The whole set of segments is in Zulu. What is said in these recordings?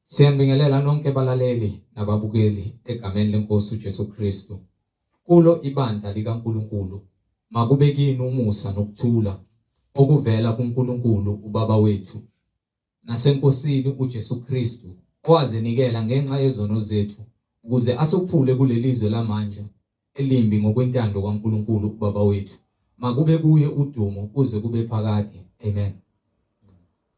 Siyanibingelela nonke balaleli nababukeli egameni lenkosi uJesu Kristu. Kulo ibandla likaNkulunkulu makube kini umusa nokuthula okuvela kuNkulunkulu uBaba wethu naseNkosini uJesu Kristu owazinikela ngenxa yezono zethu ukuze asophule kuleli zwe lamanje elimbi ngokwentando kaNkulunkulu uBaba wethu. Makube kuye udumo kuze kube phakade. Amen.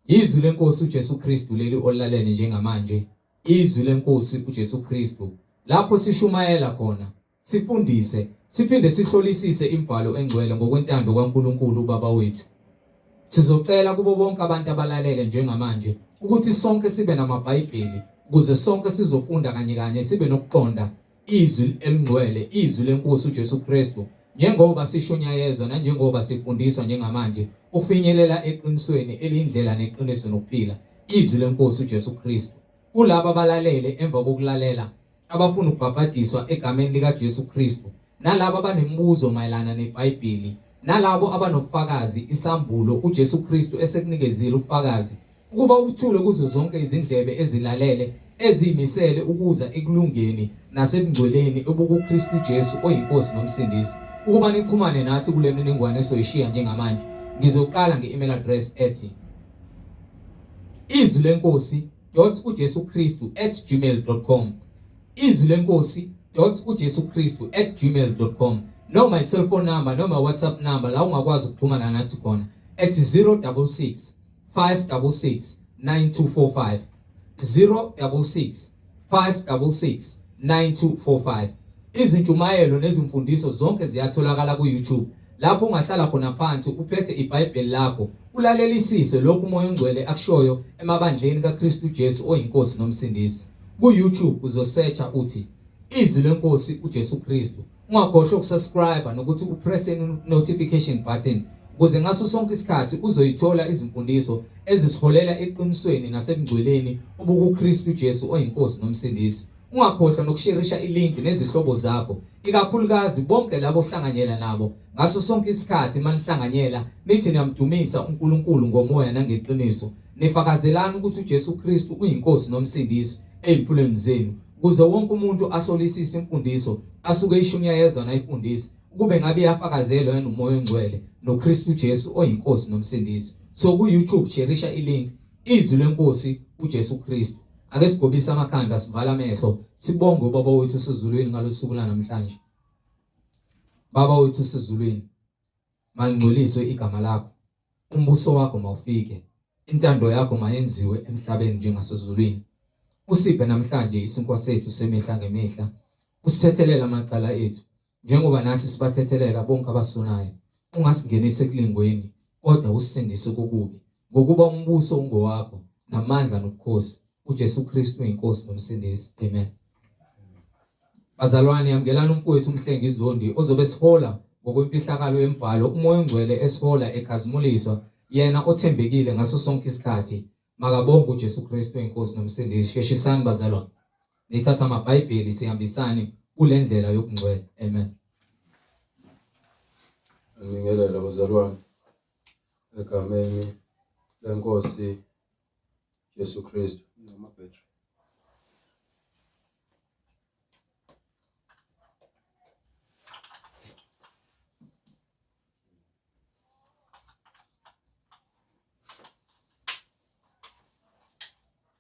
Izwi lenkosi uJesu Kristu leli olilalele njengamanje, izwi lenkosi uJesu Kristu lapho sishumayela khona, sifundise, siphinde sihlolisise imibhalo engcwele ngokwentando kaNkulunkulu uBaba wethu. Sizocela kubo bonke abantu abalalele njengamanje ukuthi sonke sibe namaBhayibheli ukuze sonke sizofunda kanye kanye sibe nokuqonda izwi elingcwele, izwi lenkosi uJesu Kristu, njengoba sishunyayezwa nanjengoba sifundiswa njengamanje ukufinyelela eqinisweni eliyindlela neqiniso nokuphila, izwi lenkosi uJesu Kristu. Kulabo abalalele emva kokulalela abafuna ukubhabhadiswa egameni likaJesu Kristu, nalabo abanemibuzo mayelana neBhayibheli, nalabo abanobufakazi isambulo uJesu Kristu esekunikezile ubufakazi ukuba ubuthule kuzo zonke izindlebe ezilalele eziyimisele ukuza ekulungeni nasebungcweleni obukuKristu Jesu oyiNkosi noMsindisi. Ukuba nixhumane nathi kule mininingwane esoyishiya njengamanje, ngizoqala nge-email address ethi izwi lenkosi ujesu kristu at gmail com, izwi lenkosi ujesu kristu at gmail com, noma i-cellphone number noma WhatsApp number la ungakwazi ukuxhumana nathi khona at 066 566 9245, 066 566 9245. Izintshumayelo nezimfundiso zonke ziyatholakala ku-YouTube lapho ungahlala khona phansi uphethe iBhayibheli lakho ulalelisise lokhu uMoya oNgcwele akushoyo emabandleni kaKristu Jesu oyiNkosi noMsindisi. Ku-YouTube uzosearcha uthi Izwi leNkosi uJesu Kristu. Ungakhohlwa ukusubscribe nokuthi upress notification button ukuze ngaso sonke isikhathi uzoyithola izimfundiso ezisiholela eqinisweni nasebungcweleni obukuKristu Jesu oyiNkosi noMsindisi. Ungakhohlwa nokusherisha ilink nezihlobo zakho, ikakhulukazi bonke labo ohlanganyela nabo ngaso sonke isikhathi manihlanganyela nithi niyamdumisa uNkulunkulu ngomoya nangeqiniso, nifakazelana ukuthi uJesu Kristu uyiNkosi noMsindisi ezimpilweni zenu, ukuze wonke umuntu ahlolisise imfundiso asuke eyishunyayezwa nayifundisa ukube ngabe iyafakazelwa yena uMoya oNgcwele noKristu Jesu oyiNkosi noMsindisi. So ku-YouTube sherisha ilink Izwi leNkosi uJesu Kristu. Ake sigobise amakhanda sivala amehlo sibonge uBaba wethu osezulwini ngalosuku lanamhlanje. Baba wethu osezulwini, malingcweliswe igama lakho. Umbuso wakho mawufike. Intando yakho mayenziwe emhlabeni njengasezulwini. Usiphe namhlanje isinkwa sethu semihla ngemihla. Usithethelele amacala ethu njengoba nathi sibathethelela bonke abasonayo. Ungasingenisi ekulingweni, kodwa usisindise kokubi. Ngokuba umbuso ungowakho, namandla nobukhosi, uJesu Kristu uyiNkosi noMsindisi. Amen. Bazalwane, yamukelani umfowethu uMhlengi Zondi ozobe esihola ngokwemfihlakalo yemibhalo, uMoya oNgcwele esihola ekhazimuliswa, yena othembekile ngaso sonke isikhathi. Makabonge uJesu Kristu iNkosi noMsindisi. Sheshisani bazalwane. Nithatha amaBhayibheli sihambisane kule ndlela yokungcwele. Amen. Ngibingelela bazalwane egameni lenkosi Jesu Kristu.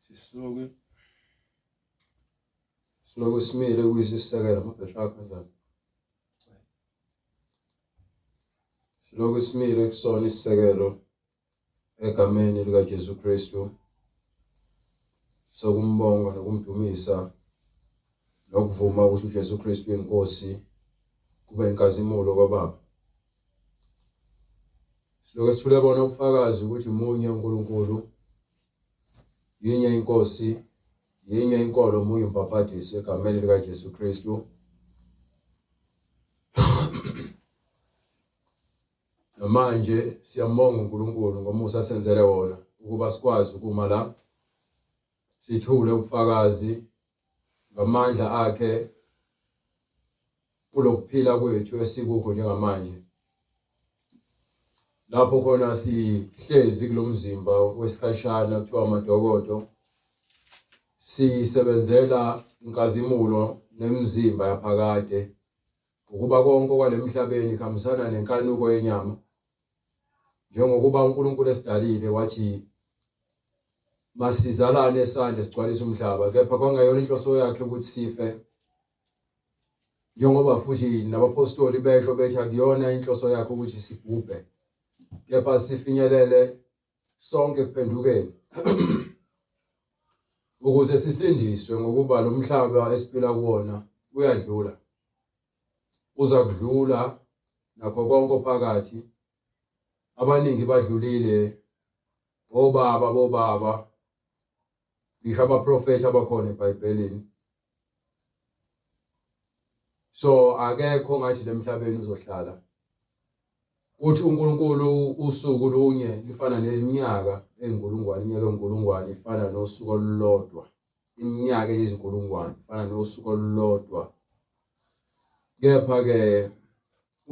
Sisuke silokhu simile kuyisisekelo amabhesha akho kanjani? Silokhu simile kusona isisekelo egameni likaJesu Kristu sokumbonga nokumdumisa nokuvuma ukuthi uJesu Kristu uyinkosi kube inkazimulo kwaBaba. Siloke sithule bona ubufakazi ukuthi munye uNkulunkulu, yinye inkosi, yinye inkolo, munye umbhabhadiso egameni likaJesu Kristu. Namanje siyambonga uNkulunkulu ngomusa asenzele wona ukuba sikwazi ukuma la sithule ubufakazi ngamandla akhe kulokuphila kwethu esikukho njengamanje lapho khona sihlezi kulomzimba wesikhashana kuthiwa amadokodo. Sisebenzela inkazimulo nemizimba yaphakade, ukuba konke okwalemhlabeni kuhambisana nenkanuko yenyama. Njengokuba uNkulunkulu esidalile wathi masizalane sande sigcwalise umhlaba, kepha kwangeyona inhloso yakhe ukuthi sife. Njengoba futhi nabaphostoli besho bethi akuyona inhloso yakhe ukuthi sibhubhe, kepha sifinyelele sonke ekuphendukeni ukuze sisindiswe ngokuba lo mhlaba esiphila kuwona uyadlula uza kudlula nakho konke ophakathi abaningi badlulile obaba bobaba ngisho abaprofethi abakhona eBhayibhelini so akekho ngathi lemhlabeni uzohlala uthi uNkulunkulu usuku lunye lifana neminyaka eyinkulungwane iminyaka eyinkulungwane ifana nosuku olulodwa iminyaka eyizinkulungwane ifana nosuku olulodwa kepha ke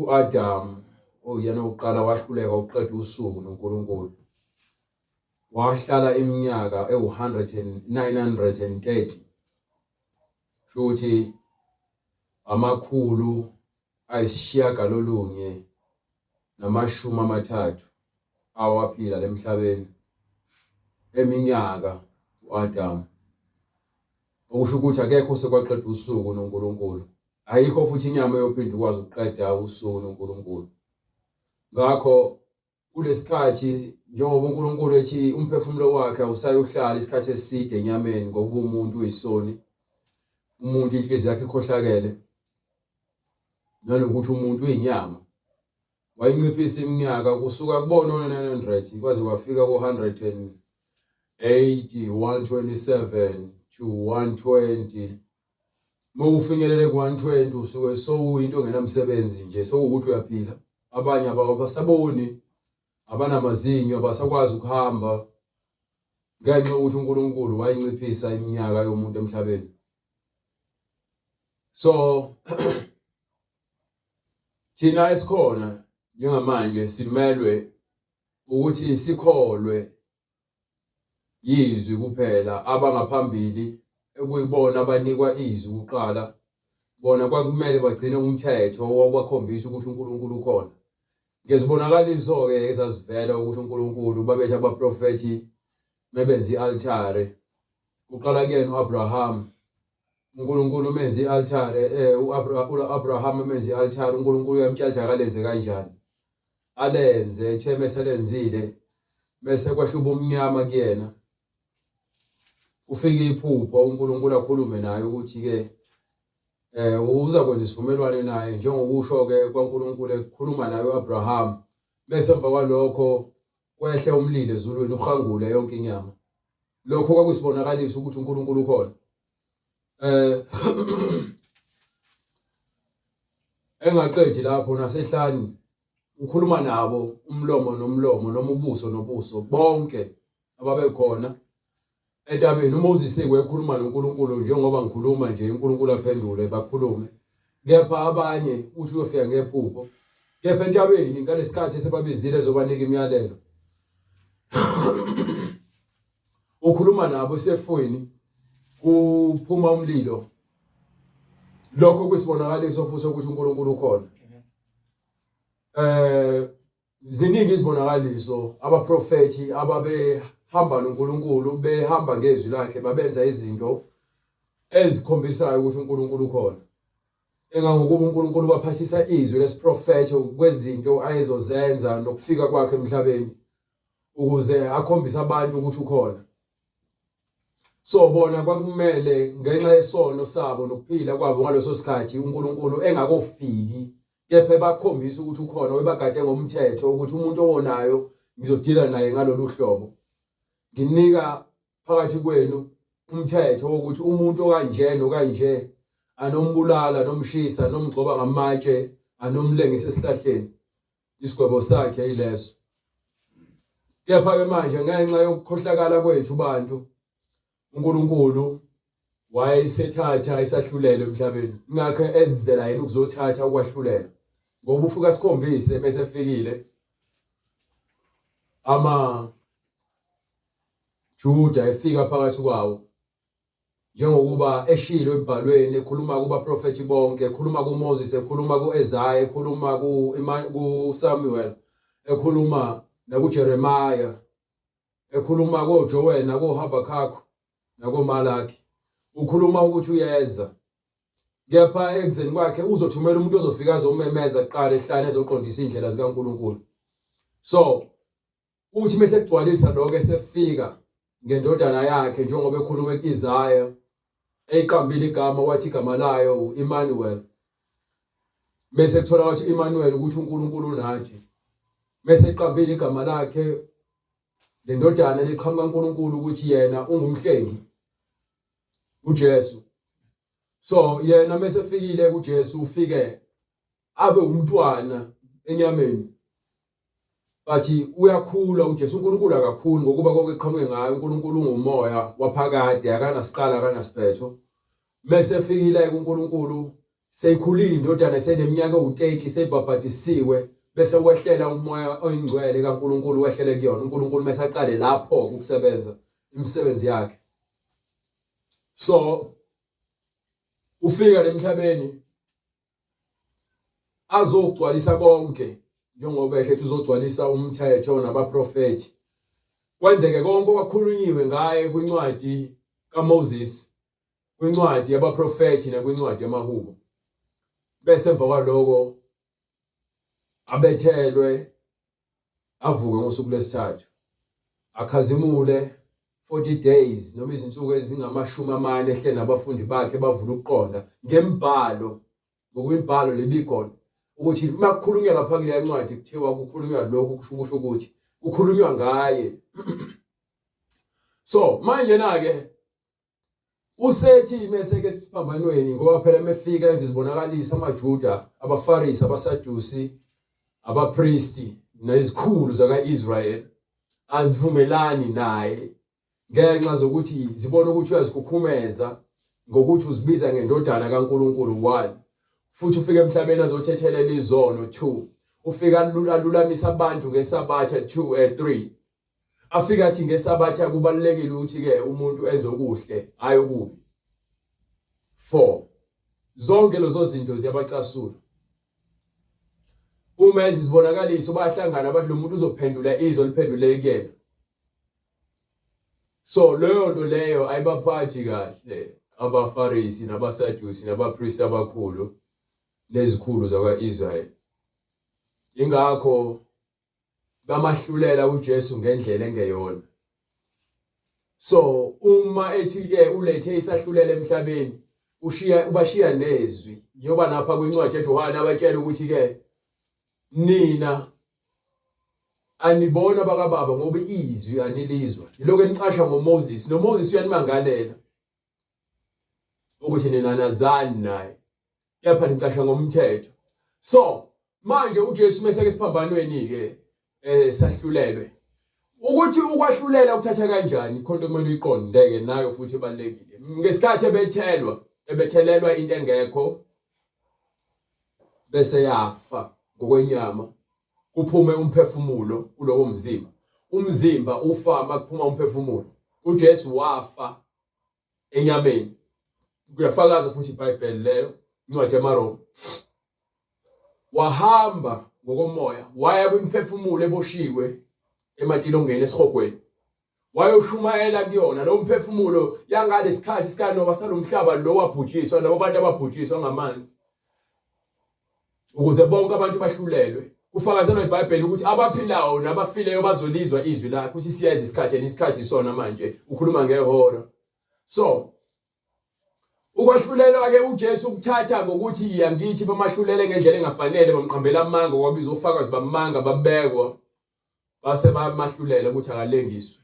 uAdam oyena oqala wahluleka uqeda usuku noNkulunkulu wahlala iminyaka ewu-930 futhi amakhulu ayisishiyagalolunye namashumi amathathu awaphila lemhlabeni eminyaka uAdam okusho ukuthi akekho osekwaqeda usuku noNkulunkulu ayikho futhi inyama eyophinda ukwazi ukuqeda usuku noNkulunkulu ngakho Kulesikhathi njengoba uNkulunkulu ethi umphefumulo wakhe awusayohlala isikhathi eside enyameni ngokuba umuntu uyisoni, umuntu inhliziyo yakhe ikhohlakele, nanokuthi umuntu uyinyama. Wayinciphisa iminyaka kusuka kubona o-900 kwaze kwafika ko-180, 127 to 120. Uma ufinyelele ku-120 usuke sowuyinto engenamsebenzi nje sekuwukuthi uyaphila. Abanye abasaboni, abanamazinyo, abasakwazi ukuhamba ngenxa yokuthi uNkulunkulu wayinciphisa iminyaka yomuntu emhlabeni. So thina esikhona njengamanje simelwe ukuthi sikholwe yizwi kuphela abangaphambili ekuyibona abanikwa izwi kuqala bona kwakumele bagcine umthetho owawubakhombisa ukuthi uNkulunkulu ukhona ngezibonakaliso-ke ezazivela ukuthi uNkulunkulu babethi abaprofethi mebenza i-altare kuqala kuyena u-Abraham uNkulunkulu umenza i-altare eh u-Abraham umenza i-altare uNkulunkulu uyamtshela ukuthi akalenze kanjani alenze ethe meselenzile bese kwehla ubumnyama kuyena kufika iphupho uNkulunkulu akhulume naye ukuthi ke eh uza kwenza isivumelwano naye njengokusho ke kwaNkulunkulu ekhuluma naye uAbraham bese emva kwalokho kwehle umlilo ezulwini uhangule yonke inyama lokho kwakusibonakaliso ukuthi uNkulunkulu ukhona eh Engaqedi lapho nasehlane ukhuluma nabo umlomo nomlomo noma ubuso nobuso bonke ababekhona entabeni uMoses ekhuluma noNkulunkulu njengoba ngikhuluma nje uNkulunkulu aphendule bakhulume kepha abanye uthi uyofika ngephupho kepha entabeni ngalesikhathi sebabizile ezobanika imiyalelo ukhuluma nabo esefweni kuphuma umlilo lokho kuyisibonakaliso futhi ukuthi uNkulunkulu ukhona eh ziningi izibonakaliso abaprofethi ababehamba noNkulunkulu behamba ngezwi lakhe babenza izinto ezikhombisayo ukuthi uNkulunkulu ukhona engangokuba uNkulunkulu waphathisa izwi lesiprofetho kwezinto ayezozenza nokufika kwakhe emhlabeni ukuze akhombise abantu ukuthi ukhona So bona kwakumele ngenxa yesono sabo nokuphila kwabo ngaleso sikhathi uNkulunkulu engakofiki kepha ebakhombisa ukuthi ukhona webagade ngomthetho ukuthi umuntu owonayo ngizodila naye ngalolu hlobo nginika phakathi kwenu umthetho wokuthi umuntu okanje nokanje anombulala nomshisa nomgcoba ngamatshe anomlengisa esihlahleni isigwebo sakhe yileso kepha-ke manje ngenxa yokukhohlakala kwethu bantu uNkulunkulu wayesethatha isahlulelo emhlabeni ingakho ezizela yena ukuzothatha ukwahlulela ngoba ufika sikhombise bese efikile ama Juda efika phakathi kwawo. Njengokuba eshilo embhalweni ekhuluma kubaprofethi bonke, ekhuluma kuMoses, ekhuluma kuIsaiah, ekhuluma kuSamuel, ekhuluma nakuJeremiah, ekhuluma koJoel nakoHabakkuk nakoMalaki. Ukhuluma ukuthi uyeza. Kepha ekuzeni kwakhe uzothumela umuntu ozofika azomemeza kuqala ehlane ezoqondisa indlela zikaNkulunkulu. So Uthi mese kugcwalisa lokho esefika ngendodana yakhe njengoba ekhuluma kuIsaya eyiqambile igama wathi igama layo uEmmanuel. Mese kuthola wathi uEmmanuel ukuthi uNkulunkulu unathi. Mese eqambile igama lakhe lendodana liqhamuka uNkulunkulu ukuthi yena ungumhlengi uJesu. So yena mese fikile kuJesu ufike abe umntwana enyameni but uyakhula uJesu uNkulunkulu akakhuli ngokuba konke kuqhamuke ngayo uNkulunkulu ungumoya waphakade akanasiqala akanasiphetho mese efikile kuNkulunkulu seyikhulile indodana seneminyaka ewu-30 seyibhabhadisiwe bese wehlela umoya oyingcwele kaNkulunkulu wehlele kuyona uNkulunkulu mese aqale lapho ukusebenza imisebenzi yakhe so ufika lemhlabeni azogcwalisa konke njengoba esho ethi uzogcwalisa umthetho nabaprofethi kwenzeke konke okwakhulunyiwe ngaye kwincwadi kaMoses kwincwadi yabaprofethi nakwincwadi yamahubo bese emva kwaloko abethelwe avuke ngosuku lwesithathu akhazimule 40 days noma izinsuku ezingamashumi amane ehleli nabafundi bakhe bavula ukuqonda ngembhalo ngokuba imibhalo lebikhona ukuthi uma kukhulunywa lapha kuleya ncwadi kuthiwa kukhulunywa lokhu kusho kusho ukuthi kukhulunywa ngaye so manje na ke Usethi meseke esiphambanweni ngoba phela mefika enza izibonakaliso amaJuda, abaFarisi, abaSadusi, abapristi nezikhulu zaka-Israyeli azivumelani naye ngenxa zokuthi zibona ukuthi uyazikhukhumeza ngokuthi uzibiza ngendodana kaNkulunkulu one futhi ufika emhlabeni azothethelela izono two ufika alulamisa abantu ngesabatha 2 eh 3 Afike athi ngesabatha kubalulekile ukuthi ke umuntu enze okuhle hayi okubi. 4 Zonke lezo zinto ziyabacasula. Uma enza izibonakaliso bayahlangana bathi lo muntu uzophendula izwe liphendule kuyena. So leyo nto leyo ayibaphathi kahle abaFarisi nabaSadusi nabapristi abakhulu nezikhulu zakwa-Israyeli. Ingakho bamahlulela uJesu ngendlela engeyona. So uma ethi ke ulethe isahlulelo emhlabeni ushiya ubashiya nezwi njengoba lapha kwincwadi yaJohane abatshela ukuthi ke nina anibona bakababa ngoba izwi anilizwa nilokhu enicasha ngoMoses noMoses uyanimangalela ukuthi nina nazani naye kepha nicasha ngomthetho so manje uJesu meseke esiphambanweni ke eh sahlulelwe ukuthi ukwahlulela kuthatha kanjani khonto kumele uyiqonde ke nayo futhi ebalekile ngesikhathi ebethelwa ebethelelwa into engekho bese yafa ngokwenyama kuphume umphefumulo kulowo mzimba umzimba ufa makuphuma umphefumulo uJesu wafa enyameni kuyafakaza futhi iBhayibheli leyo incwadi yamaRoma wahamba ngokomoya waya kwimiphefumulo eboshiwe ematilongeni esihogweni wayoshumayela kuyona lo mphefumulo yangalesikhathi sikaNowa salomhlaba lo wabhujiswa labo bantu ababhujiswa ngamanzi ukuze bonke abantu bahlulelwe kufakazelwa iBhayibheli ukuthi abaphilayo nabafileyo bazolizwa izwi lakhe ukuthi siyeza isikhathi and isikhathi isona manje ukhuluma ngehora so ukwahlulelwa ke uJesu ukuthatha ngokuthi angithi bamahlulele ngendlela engafanele bamqambela amanga kwabiza ofakazi bamanga babekwa base bamahlulela ukuthi akalengiswe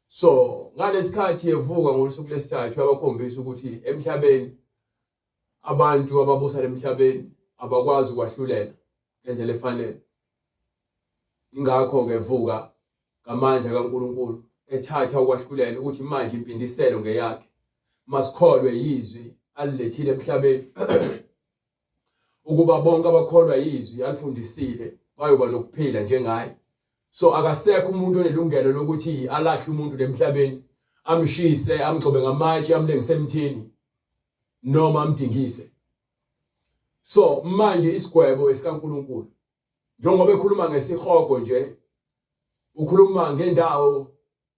so ngalesikhathi evuka ngosuku lesithathu uyabakhombisa ukuthi emhlabeni Abantu ababusa lemhlabeni abakwazi ukwahlulela ngendlela efanele. Ingakho-ke vuka ngamandla kaNkulunkulu ethatha ukwahlulela ukuthi manje impindiselo ngeyakhe. Masikholwe yizwi alilethile emhlabeni ukuba bonke abakholwa yizwi alifundisile bayoba nokuphila njengaye. So akasekho umuntu onelungelo lokuthi alahle umuntu lemhlabeni. Amshise, amgxobe ngamatshe, amlengise emthini noma amdingise. So manje isigwebo esikaNkuluNkulu njengoba ekhuluma ngesihogo nje ukhuluma ngendawo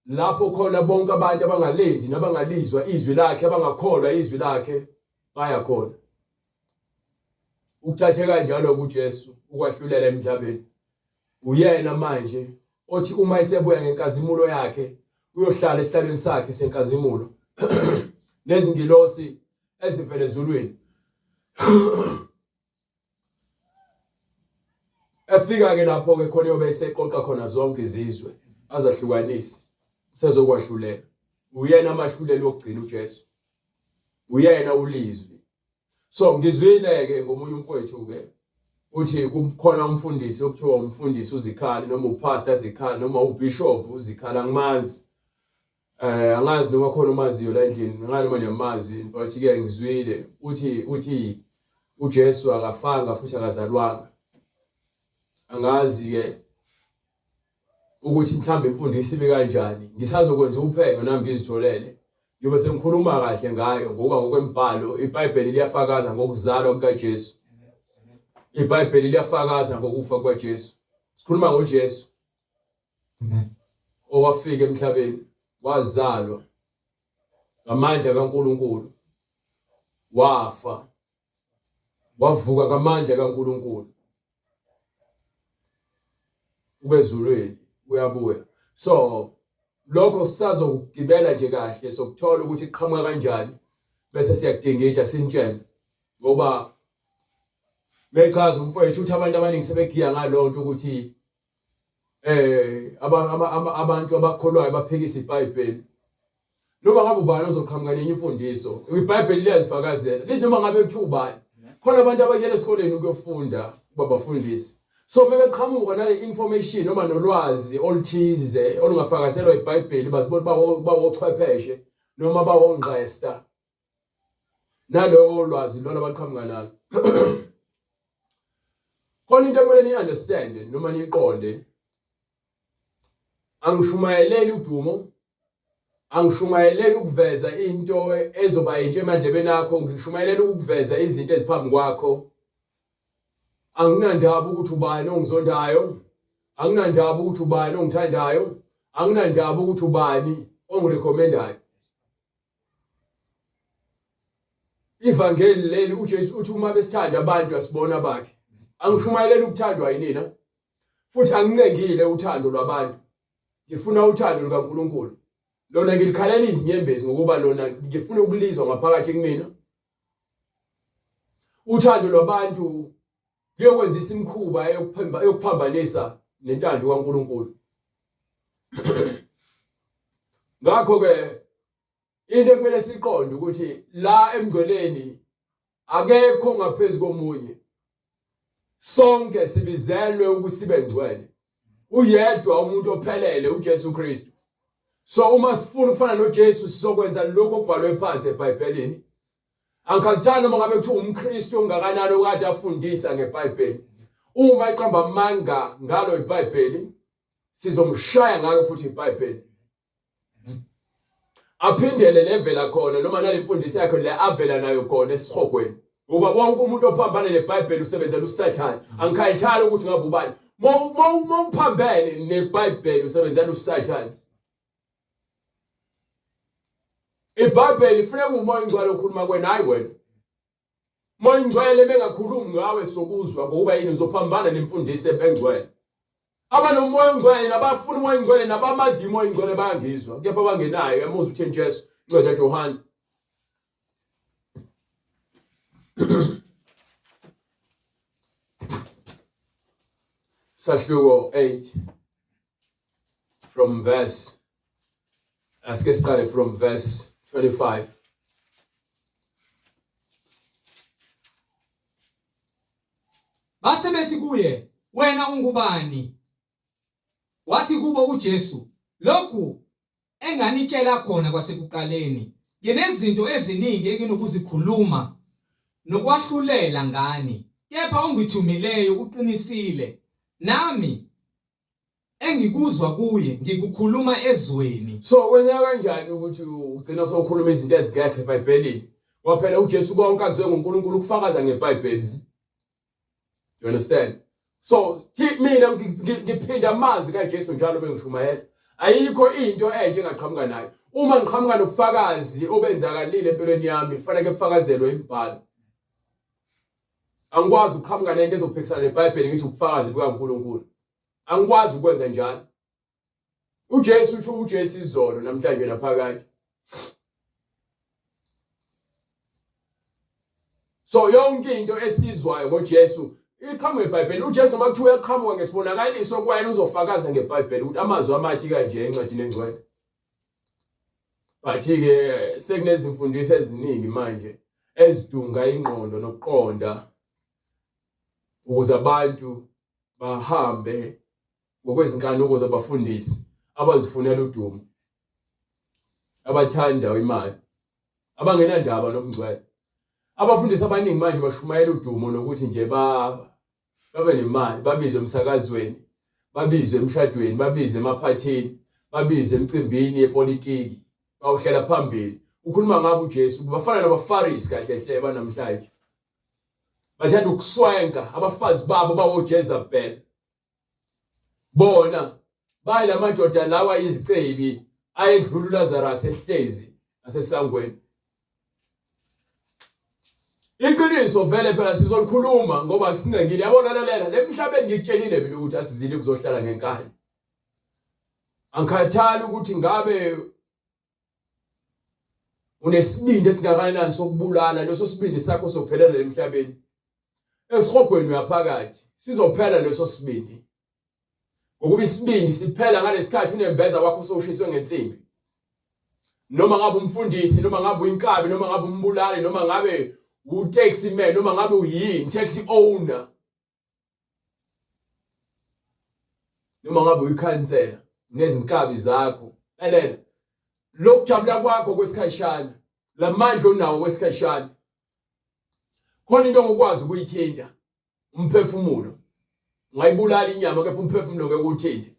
lapho khona bonke abantu abangalenzi nabangalizwa izwi lakhe abangakholwa izwi lakhe baya khona. Ukuthathe kanjalo kuJesu ukwahlulela emhlabeni. Uyena manje othi uma esebuya ngenkazimulo yakhe uyohlala esihlalweni sakhe senkazimulo nezingilosi ezivela ezulwini. Efika ke lapho ke khona uyobe eseqoqa khona zonke izizwe azahlukanise usezokwahlulela. Uyena amahluleli wokugcina uJesu. Uyena ulizwi. So ngizwile ke ngomunye umfowethu ke uthi kukhona umfundisi okuthiwa umfundisi uZikhali noma upastor Zikhali noma ubishop uZikhali angimazi. Eh angazi noma khona umaziyo la endlini ngani noma niyamazi but ke ngizwile uthi uthi uJesu akafanga futhi akazalwanga. Angazi ke ukuthi mhlawumbe imfundiso ibe kanjani ngisazokwenza uphenyo nami ngizitholele ngiyobe sengikhuluma kahle ngayo ngoba ngokwembhalo iBhayibheli liyafakaza ngokuzalwa kukaJesu iBhayibheli liyafakaza ngokufa kukaJesu sikhuluma ngoJesu owafika emhlabeni wazalwa ngamandla kaNkuluNkulu wafa wavuka ngamandla kaNkuluNkulu ukezulwini uyabuya so lokho sisazokugibela nje kahle sokuthola ukuthi iqhamuka kanjani bese siyakudingida sinitshele ngoba mechaza umfowethu uthi abantu abaningi sebegiya ngalonto ukuthi eh abantu abakholwayo baphikisa iBhayibheli noma ngabe ubani ozoqhamuka nenye imfundiso iBhayibheli liyazifakazela lithi noma ngabe kuthiwa ubani khona abantu abanyela esikoleni ukuyofunda ukuba bafundisi so mebeqhamuka nale information noma nolwazi oluthize olungafakazelwa iBhayibheli bazibona bawochwepheshe noma bawongqesta nalowo lwazi lona abaqhamuka nalo khona into ekumele ni-understand noma niyiqonde angishumayeleli udumo angishumayeleli ukuveza into ezoba yintsha emadlebeni akho ngishumayelela ukuveza izinto eziphambi kwakho anginandaba ukuthi ubani ongizondayo anginandaba ukuthi ubani ongithandayo anginandaba ukuthi ubani ongirecommendayo Ivangeli leli uJesu uthi uma besithanda abantu asibona bakhe. Angishumayeleli ukuthandwa yinina futhi angincengile uthando lwabantu. Ngifuna uthando lukaNkulunkulu. Lona ngilikhalela izinyembezi ngokuba lona ngifuna ukulizwa ngaphakathi kumina. Uthando lwabantu luyokwenzisa imikhuba eyokuphambanisa nentando kaNkulunkulu. Ngakho ke into ekumele siqonde ukuthi la emngcweleni akekho ngaphezu komunye. Sonke sibizelwe ukusibe ngcwele. Uyedwa umuntu ophelele uJesu Kristu. So uma sifuna ukufana noJesu sizokwenza lokho okubhalwe phansi eBhayibhelini. Angikhathali noma ngabe kuthiwa umKristu ongakanani okade afundisa ngeBhayibheli. Uma eqamba amanga ngalo iBhayibheli, sizomshaya ngalo futhi iBhayibheli. Aphindele levela khona noma nale mfundiso yakhe le avela nayo khona esihogweni. Ngoba wonke umuntu ophambane neBhayibheli usebenzela uSathane. Angikhathali ukuthi ngabe ubani. Uma uphambene neBhayibheli usebenzela uSathane. IBhayibheli ifuneka umoya ongcwele okhuluma kwena hayi wena. Moya ongcwele bengakhulumi ngawe sokuzwa ngokuba yini uzophambana nemfundiso engcwele. Abanomoya ongcwele nabafuna umoya ongcwele nabamaziyo umoya ongcwele bayangizwa kepha abangenayo yamuzwa utheni Jesu ncwadi kaJohane Sahluko 8 from verse asike siqale from verse 25 Base bethi kuye, wena ungubani? Wathi kubo uJesu, lokhu enganitshela khona kwasekuqaleni. Nginezinto eziningi enginokuzikhuluma nokwahlulela ngani, kepha ongithumileyo uqinisile, nami. Engikuzwa kuye ngikukhuluma ezweni. So kwenzeka kanjani ukuthi ugcina sowukhuluma izinto ezingekho eBhayibhelini? Ngoba phela uJesu konke akuzwe ngoNkulunkulu ukufakaza ngeBhayibheli. You understand? So mina ngiphinda amazwi kaJesu njalo bengishumayela. Ayikho into entsha engaqhamuka nayo. Uma ngiqhamuka nobufakazi obenzakalile empilweni yami, kufanele kufakazelwe imibhalo. Angikwazi ukuqhamuka nento ezophikisana neBhayibheli ngithi ubufakazi bukaNkulunkulu. Angikwazi ukwenza njalo. UJesu uthi uJesu izolo namhlanje naphakade. So yonke into esizwayo ngoJesu iqhamuka eBhayibhelini. UJesu noma kuthiwa uyaqhamuka ngesibonakaliso kwayena uzofakaza ngeBhayibheli ukuthi amazwi amathi kanje encwadini engcwele. But-ke sekunezimfundiso eziningi manje ezidunga ingqondo nokuqonda ukuze abantu bahambe ngokwezinkanuko zabafundisi abazifunela udumo, abathanda imali, abangenandaba nobungcwele. Abafundisi abaningi manje bashumayela udumo nokuthi nje ba babe nemali, babizwe emsakazweni, babizwe emshadweni, babizwe emaphathini, babizwe emicimbini yepolitiki, bawuhlela phambili. Ukhuluma ngabo uJesu, bafana nabaFarisi kahle hle banamhlanje. Bathanda ukuswenka, abafazi babo bawoJezebel. Bona bayila madoda lawa izicebi ayedlula uLazarus ehlezi ngasesangweni. Iqiniso vele phela sizolikhuluma ngoba kusincengile. Yabona lalela lemhlabeni ngikutshelile mina ukuthi asizile kuzohlala ngenkani. Angikhathali ukuthi ngabe unesibindi esingakanani sokubulala leso sibindi sakho sophelela emhlabeni. Esihogweni uyaphakathi sizophela leso sibindi. Ngokuba isibindi siphela ngalesikhathi unembeza wakho sowushiswe ngensimbi. Noma ngabe umfundisi, noma ngabe uyinkabi, noma ngabe umbulali, noma ngabe u-taxi man, noma ngabe uyini, taxi owner. Noma ngabe uyikhansela nezinkabi zakho. Lalela. Lokujabula kwakho kwesikhashana, lamandla onawo kwesikhashana. Khona into ongokwazi ukuyithinta. Umphefumulo ungayibulala inyama kepha umphefumulo ngeke uwuthinte.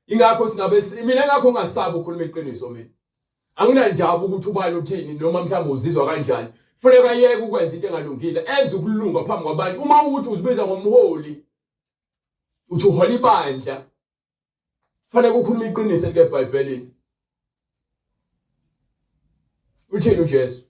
Ingakho singabe mina ngakho ngingasabi ukukhuluma iqiniso mina. Anginandaba ukuthi ubani uthini noma mhlawumbe uzizwa kanjani. Funeka ayeke ukwenza into engalungile, enze ukulunga phambi kwabantu. Uma ukuthi uzibiza ngomholi, uthi uhola ibandla, Fanele ukhulume iqiniso elikeBhayibhelini. Uthini uJesu?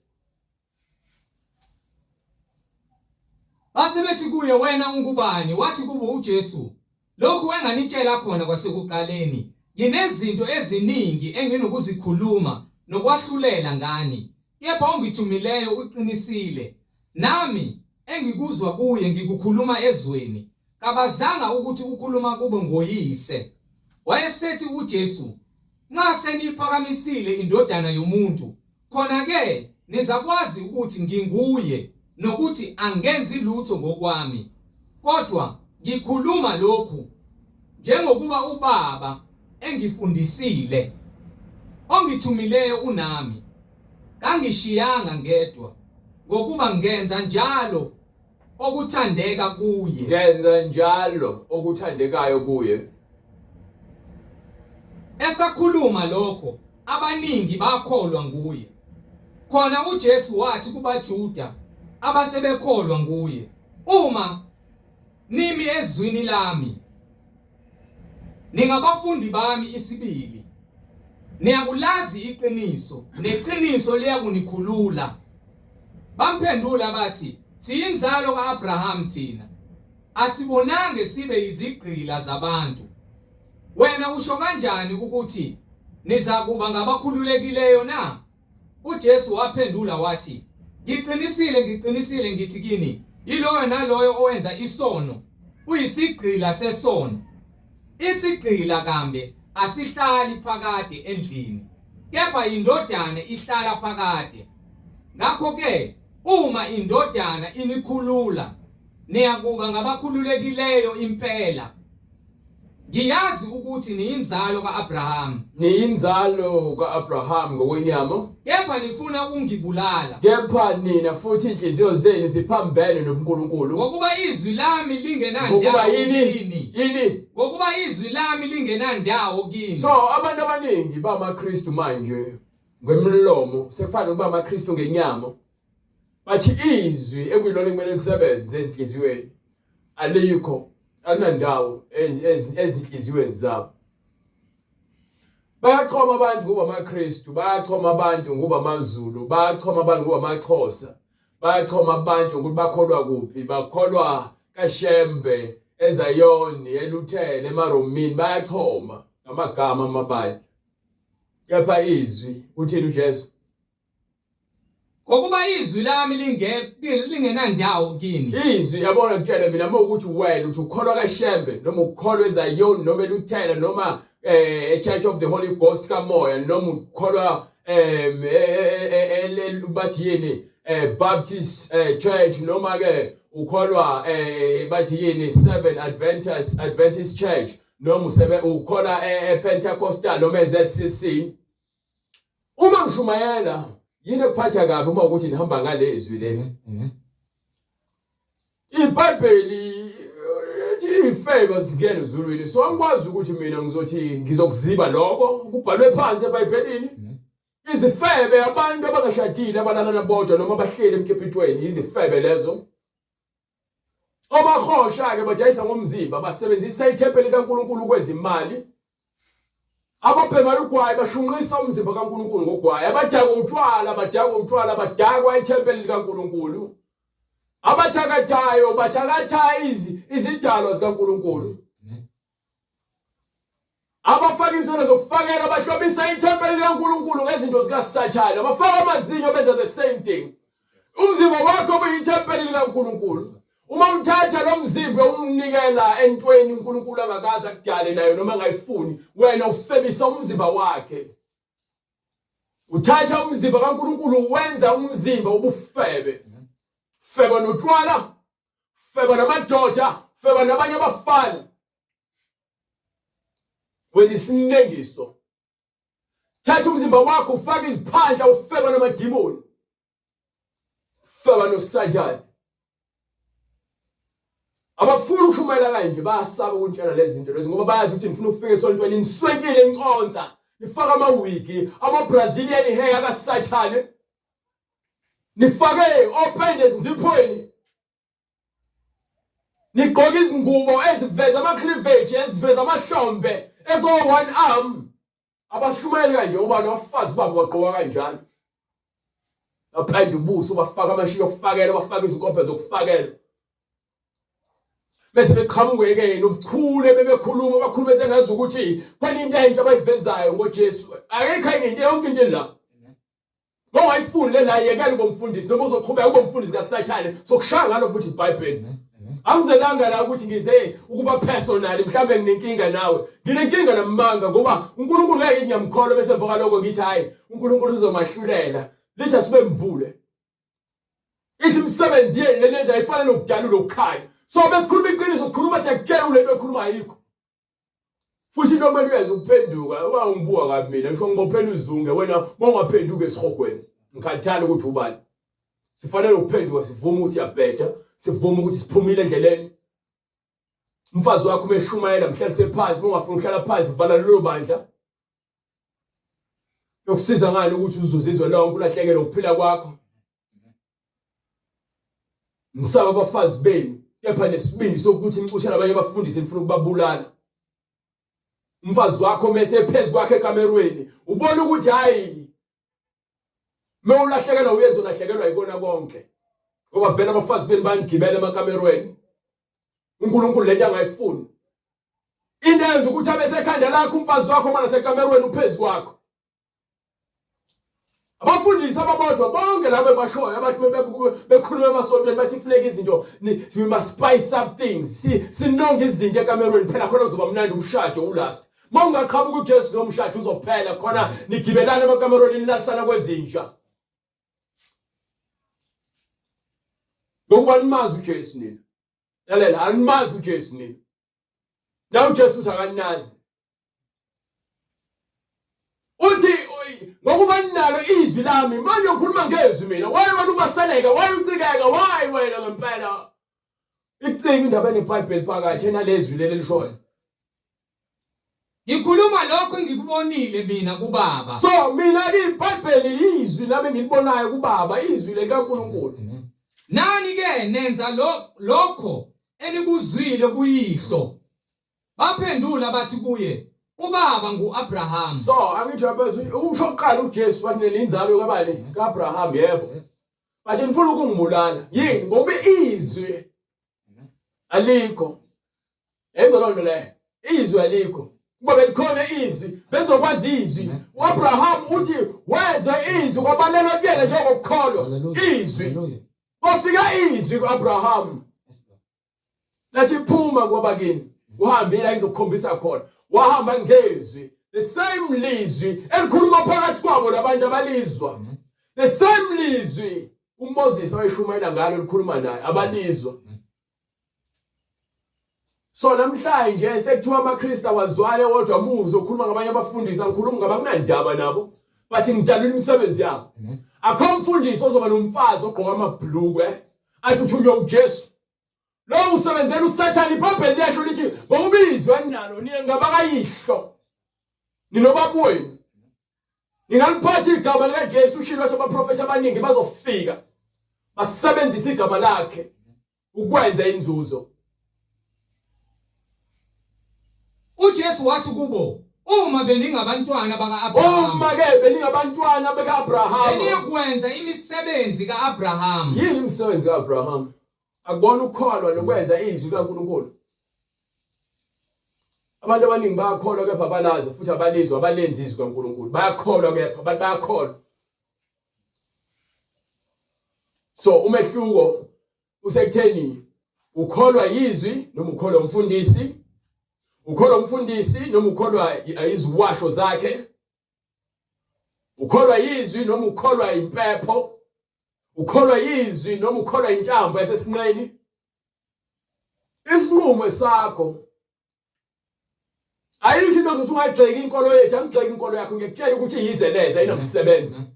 Base bethi kuye, Wena ungubani? Wathi kubo uJesu, Lokhu enganitshela khona kwasekuqaleni. Nginezinto eziningi enginokuzikhuluma nokwahlulela ngani, kepha ongithumileyo uqinisile, nami engikuzwa kuye ngikukhuluma ezweni. Kabazanga ukuthi ukhuluma kubo ngoYise. Wayesethi uJesu, Nxa seniyiphakamisile iNdodana yomuntu, khona-ke nizakwazi ukuthi nginguye nokuthi angenzi lutho ngokwami, kodwa ngikhuluma lokhu njengokuba uBaba engifundisile. Ongithumileyo unami, kangishiyanga ngedwa, ngokuba ngenza njalo okuthandeka kuye. Ngenza njalo okuthandekayo kuye. Esakhuluma lokho, abaningi bakholwa nguye. Khona uJesu wathi kubaJuda abasebekholwa nguye, Uma nimi ezwini lami, ningabafundi bami isibili. Niyakulazi iqiniso, neqiniso liyakunikhulula. Bamphendula bathi, Siyinzalo ka-Abrahamu thina, asibonange sibe yizigqila zabantu. Wena usho kanjani ukuthi nizakuba ngabakhululekileyo na? UJesu waphendula wathi, Ngiqinisile, ngiqinisile ngithi kini, yiloyo naloyo owenza isono uyisigqila sesono. Isigqila kambe asihlali phakade endlini, kepha indodana ihlala phakade. Ngakho-ke uma indodana inikhulula, niyakuba ngabakhululekileyo impela. Ngiyazi ukuthi niyinzalo ka-Abrahama. Niyinzalo ka-Abraham ngokwenyama. Kepha nifuna ukungibulala. Kepha nina futhi inhliziyo zenu ziphambene nobuNkulunkulu. Ngokuba izwi lami lingenandawo Ngokuba yini? kini. Yini? Ngokuba izwi lami lingenandawo kini. So abantu abaningi bamaKristu manje ngemilomo sekufana nokuba amaKristu ngenyama. Bathi izwi ekuyilona ekumele lisebenze ezinhliziyweni alikho alinandawo ezinhliziyweni zabo. Bayachoma abantu ngoba amaKristu, bayachoma abantu ngoba amaZulu, bayachoma abantu ngoba amaXhosa, bayachoma abantu ukuthi bakholwa kuphi, bakholwa kaShembe, eZayoni, eLuthela, emaRomini, bayachoma ngamagama amabandla. Kepha izwi uthini uJesu? Ngokuba izwi lami lingenandawo kini. Izwi yabona ngitshele mina uma ukuthi wena uthi ukholwa kaShembe noma ukholwa eZayoni noma eLuthela noma eh Church of the Holy Ghost kamoya noma ukholwa eh, eh, eh, bathi yini eh Baptist Church noma ke ukholwa eh bathi yini Seven Adventist Adventist Church noma usebe ukholwa ePentecostal noma eZCC. Uma ngishumayela yini ekuphatha kabi uma ukuthi nihamba ngalezwi leli? Mhm. IBhayibheli lithi ifeba zingena ezulwini. So angikwazi ukuthi mina ngizothi ngizokuziba lokho kubhalwe phansi eBhayibhelini. Mhm. Izifebe abantu abangashadile abalalana bodwa noma abahleli emkipitweni izifebe lezo. Obahosha-ke badayisa ngomzimba basebenzisa ithempeli likaNkulunkulu ukwenza imali. Ababhema ugwayi bashunqisa umzimba kaNkulunkulu ngogwayi. Abadakwa utshwala badakwa utshwala badakwa ithempeli likaNkulunkulu. Abathakathayo bathakatha izidalwa zikaNkulunkulu. Abafaka izinwele zokufakela bahlobisa ithempeli likaNkulunkulu ngezinto zikaSathane. Abafaka amazinyo benza the same thing. Umzimba wakho kuyithempeli likaNkulunkulu. Uma uthatha lo mzimba uwunikela entweni uNkulunkulu angakaze akudale nayo noma angayifuni, wena ufebisa umzimba wakhe. Uthatha umzimba kaNkulunkulu wenza umzimba ubufebe. Feba notshwala, feba namadoda, feba nabanye abafana. Wenza isinengiso. Thatha umzimba wakho ufake iziphandla ufeba namadimoni. Feba noSathane. Abafuni ukushumayela kanje bayasaba ukuntshela lezi zinto lezi ngoba bayazi ukuthi nifuna ukufika esontweni niswenkile inconsa nifaka amawigi ama-Brazilian hair akaSathane nifake opende ezinziphweni nigqoke izingubo eziveza ama-cleavage eziveza amahlombe ezo-one arm abashumayeli kanje uba nabafazi babo bagqoka kanjalo bapenda ubuso bafaka amashiya okufakela bafaka izinkophe zokufakela bese beqhamuke-ke nobuchule bebekhuluma bakhulume sengazi ukuthi khona into entsha abayivezayo ngoJesu akekho enye into yonke into la Mawungayifuni le la yekela ube umfundisi noma uzoqhubeka ube umfundisi kaSathane sokushaya ngalo futhi iBhayibheli. Angizelanga la ukuthi ngize ukuba personal mhlambe nginenkinga nawe. Nginenkinga namanga ngoba uNkulunkulu ngeke ngiyamkholwa bese emva kwaloko ngithi hayi uNkulunkulu uzomahlulela. Lisha sibe mbule. Ithi imisebenzi yenu lenenza ifana nokudalula ukukhanya. So besikhuluma iqiniso sikhuluma siyakutshela kulento ekhuluma ayikho. Futhi into okumele uyenze ukuphenduka, ungangibuka kabi mina, ngisho ngibophela uzunge wena uma ungaphenduki esihogweni. Ngikhathala ukuthi ubani. Sifanele ukuphenduka sivume ukuthi siyabheda, sivume ukuthi siphumile endleleni. Umfazi wakho uma eshumayela mhlalise phansi, uma ungafuni ukuhlala phansi vala lelo bandla. Yokusiza ngani ukuthi uzuze izwe lonke ulahlekelwe ukuphila kwakho? Nisaba abafazi benu kepha nesibindi sokuthi nicushela abanye abafundisi nifuna ukubabulala. Umfazi wakho mese phezu kwakhe ekamerweni ubona ukuthi hayi mewulahlekelwa uyenza ulahlekelwa yikona konke ngoba vele abafazi benu banigibela emakamerweni. uNkulunkulu lento angayifuni. Into eyenza ukuthi abe sekhanda lakho umfazi wakho uma nasekamerweni uphezu kwakho. Abafundisi ababodwa bonke labo ebashoyo abathi bekhuluma emasontweni bathi funeka izinto we must spice up things sinonge izinto ekamerweni phela khona kuzoba mnandi umshado ulast uma ungaqhamuka uJesu nomshado uzophela khona nigibelana emakamerweni nilalisana kwezinja ngokuba nimazi uJesu nina lalela animazi uJesu nina. La uJesu uthi akanazi. Uthi ngokuba ninalo izwi lami manje ngikhuluma ngezwi mina. Why wena umaseleka? Why ucikeka? Why wena ngempela? Icika indaba eneBhayibheli phakathi enalezwi leli elishoyo. Ngikhuluma lokho engikubonile mina kuBaba. So mina ke iBhayibheli izwi lami engilibonayo kuBaba, izwi likaNkulunkulu. Nani ke nenza lo lokho enikuzwile kuyihlo. Baphendula bathi kuye, uBaba nguAbraham. So angithi yaphezulu usho kuqala uJesu wathi nelinzalo kabani? KaAbraham yebo. Bathi nifuna ukungibulala. Yini? Ngoba izwi alikho. Yayizwa loo nto leyo. Izwi alikho. Kuba belikhona izwi, bezokwazi izwi. U-Abraham uthi wezwa izwi kwabalelwa kuyena njengokukholwa. Izwi. Kwafika izwi ku-Abraham. Lathi phuma kwabakini. Uhambe la ngizokukhombisa khona. Wahamba ngezwi. The same lizwi elikhuluma phakathi kwabo labantu abalizwa. The same lizwi uMoses wayeshumayela ngalo likhuluma naye abalizwa. So namhlanje sekuthiwa amaKristu awazwale kodwa muze ukhuluma ngabanye abafundisi angikhulumi ngabanginandaba nabo but ngidalula imisebenzi yabo. Akho mfundisi ozoba nomfazi ogqoka amabhlukwe athi uthunywe uJesu. Lo usebenzela uSathane iBhayibheli liyasho lithi ngokuba izwi aninalo nina ngabakayihlo ninobaba wenu. Ningaliphatha igama likaJesu ushilo wathi abaprofethi abaningi bazofika basebenzise igama lakhe ukwenza inzuzo. UJesu wathi kubo, uma beningabantwana baka-Abrahama, uma ke beningabantwana baka-Abrahama, beniyakwenza imisebenzi ka-Abrahama. Yini imisebenzi ka-Abrahama? Akubona ukukholwa nokwenza izwi likaNkulunkulu. Abantu abaningi bayakholwa kepha abalazi futhi abalizwa abalenzi izwi kaNkulunkulu. Bayakholwa kepha abantu bayakholwa. So umehluko usekutheni ukholwa yizwi noma ukholwa umfundisi, ukholwa umfundisi noma ukholwa iziwasho zakhe, ukholwa yizwi noma ukholwa impepho, ukholwa yizwi noma ukholwa intambo yasesinqeni. Isinqumo sakho. Ayikho into ozothi ungayigxeki inkolo yethu, angigxeki inkolo yakho, ngiyakutshela ukuthi iyize leze ayinamsebenzi.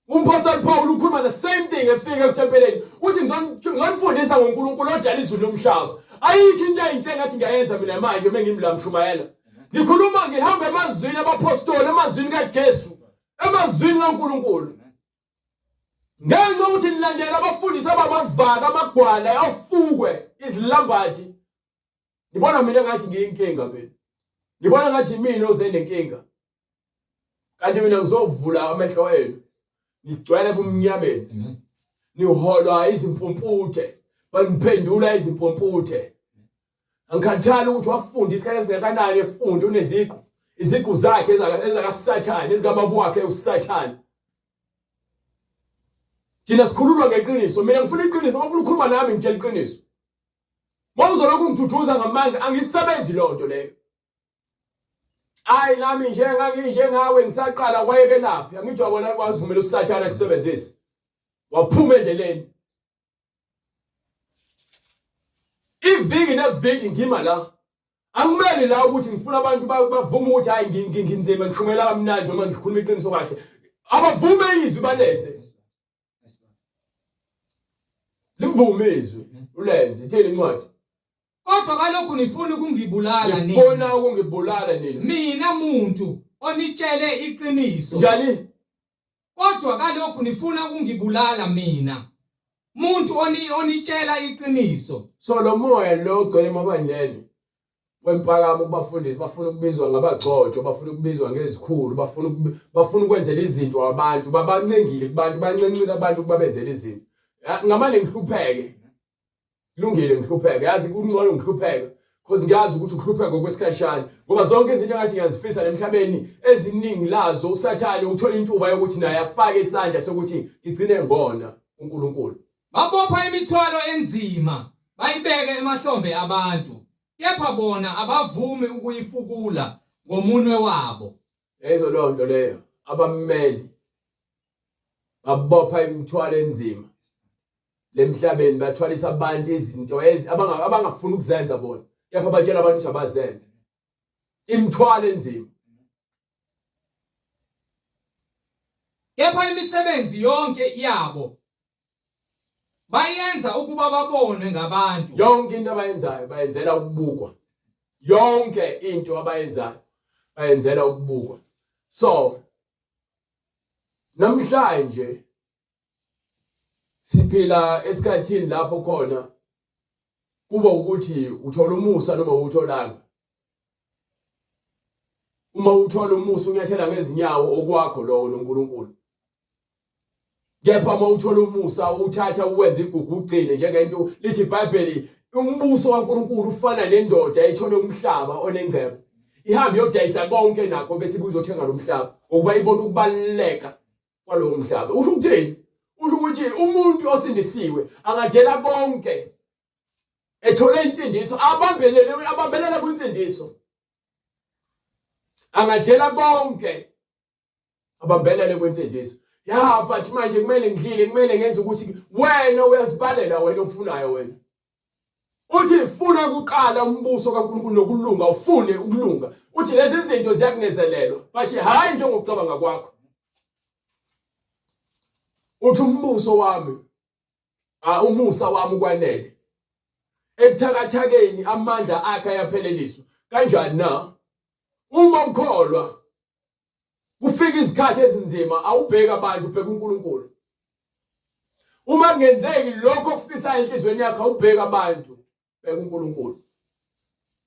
Umphostoli Paul ukhuluma the same thing efika ekuthempeleni uthi ngizonifundisa ngoNkulunkulu odala izulu nomhlaba. Ayikho into eyinhle engathi ngiyayenza mina manje uma ngimla mshumayela. Ngikhuluma ngihamba emazwini abaphostoli, emazwini kaJesu, emazwini kaNkulunkulu. Ngenxa yokuthi nilandela abafundisi abamavaka amagwala afukwe izilambathi. Ngibona mina ngathi ngiyinkinga mina. Ngibona ngathi mina oze nenkinga. Kanti mina ngizovula amehlo enu. Nigcwele bumnyameni. Mhm. Niholwa izimpumputhe. Baniphendula izimpumputhe. Angikhathali ukuthi wafunda isikhathi esingakanani efunda uneziqu. Iziqu zakhe ezakaSathane, ezikababa wakhe uSathane. Thina sikhululwa ngeqiniso. Mina ngifuna iqiniso, ngifuna ukukhuluma nami ngitshela iqiniso. Mawuzolokhu ungiduduza ngamandla angisebenzi lonto leyo. Ayi nami nje nganginjengawe ngisaqala kwayekelaphi angithi wabona wavumela uSathane akusebenzise. Waphuma endleleni. Iviki neviki ngima la. Angimeli la ukuthi ngifuna abantu bavume ukuthi hayi nginzima ngishumela kamnandi noma ngikhuluma iqiniso kahle. Abavume izwi balenze. Livume izwi ulenze ithini incwadi. Kodwa kalokhu nifuna ukungibulala nina. Nifuna ukungibulala nina. Mina muntu onitshele iqiniso. Njani? Kodwa kalokhu nifuna ukungibulala mina. Muntu oni onitshela iqiniso. So lo moya lo ogcwele emabandleni wempakamo kubafundisi bafuna ukubizwa ngabagcotshwa bafuna ukubizwa ngezikhulu bafuna bafuna ukwenzela izinto abantu babancengile kubantu bancencile abantu ukuba benzele izinto ngamane ngihlupheke Kulungile ngihlupheke yazi kungcono ngihlupheke because ngiyazi ukuthi ukuhlupheka okwesikhashana ngoba zonke izinto engathi ngiyazifisa emhlabeni eziningi lazo uSathane uthola intuba yokuthi naye afake isandla sokuthi ngigcine ngona uNkulunkulu. Babopha imithwalo enzima bayibeke emahlombe abantu, kepha bona abavumi ukuyifukula ngomunwe wabo. Yayizwa leyo nto leyo abammeli babopha imithwalo enzima lemhlabeni bathwalisa abantu izinto abangafuni ukuzenza bona. Kepha batshela abantu ukuthi abazenze. Imithwalo enzima. Kepha imisebenzi yonke yabo bayenza ukuba babonwe ngabantu. Yonke into abayenzayo bayenzela ukubukwa. Yonke into abayenzayo bayenzela ukubukwa. So namhlanje siphila esikhathini lapho khona kuba ukuthi uthola umusa noma uwutholanga. Uma uthola umusa unyathela ngezinyawo okwakho lowo noNkulunkulu. Kepha uma uthola umusa uthatha uwenze igugu ugcine njengento lithi iBhayibheli umbuso kaNkulunkulu ufana nendoda ethole umhlaba onengcebo. Ihambe iyodayisa konke nakho bese ibuye izothenga lo mhlaba ngokuba ibona ukubaluleka kwalowo mhlaba. Usho ukuthini? Usho ukuthi umuntu osindisiwe angadela konke ethole insindiso abambelele abambelele kwinsindiso angadela konke abambelele kwinsindiso ya but manje kumele ngidlile kumele ngenze ukuthi wena uyazibalela wena okufunayo wena uthi funa kuqala umbuso kaNkulunkulu nokulunga ufune ukulunga uthi lezi zinto ziyakunezelelwa bathi hayi njengokucabanga kwakho uthi umbuso wami umusa wami ukwanele ebuthakathakeni amandla akhe ayapheleliswa kanjani na uma ukholwa kufika izikhathi ezinzima awubheki abantu ubheka uNkulunkulu uma kungenzeki lokho okufisayo enhlizweni yakho awubheki abantu bheka uNkulunkulu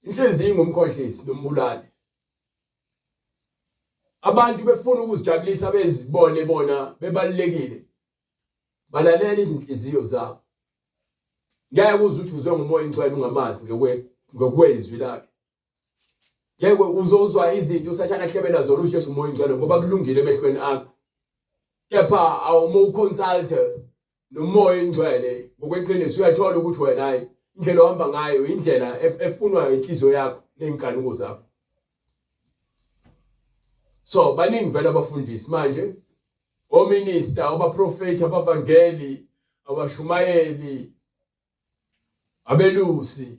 inhliziyo ingumkhohlisi nombulali abantu befuna ukuzijabulisa bezibone bona bebalulekile balalela izinhliziyo zabo ngeke uze uthi uzwe ngomoya ingcwele ungamazi ngokwezwi lakhe ngeke uzozwa izinto usathane ahlebela zona uJesu umoya ingcwele ngoba kulungile emehlweni akho kepha awuma uconsult nomoya ingcwele ngokweqiniso uyathola ukuthi wena hayi indlela ohamba ngayo indlela efunwa inhliziyo yakho nezinkanuko zakho so baningi vele abafundisi manje ominister abaprofeti abavangeli abashumayeli abelusi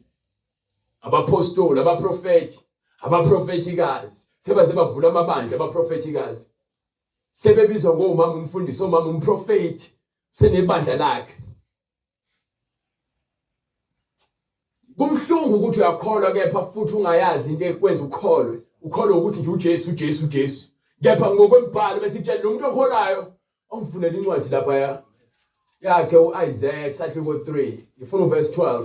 abapostoli abaprofeti abaprofethikazi sebaze bavula amabandla abaprofethikazi sebebizwa ngomama umfundisi omama umprofeti senebandla lakhe Kubuhlungu ukuthi uyakholwa kepha futhi ungayazi into ekwenza ukholwe. Ukholwe ukuthi nje uJesu uJesu uJesu. Kepha ngokwemibhalo bese itshela lo muntu okholayo ongifunela incwadi lapha ya yakhe uIsaiah isahluko 3 ngifuna uverse 12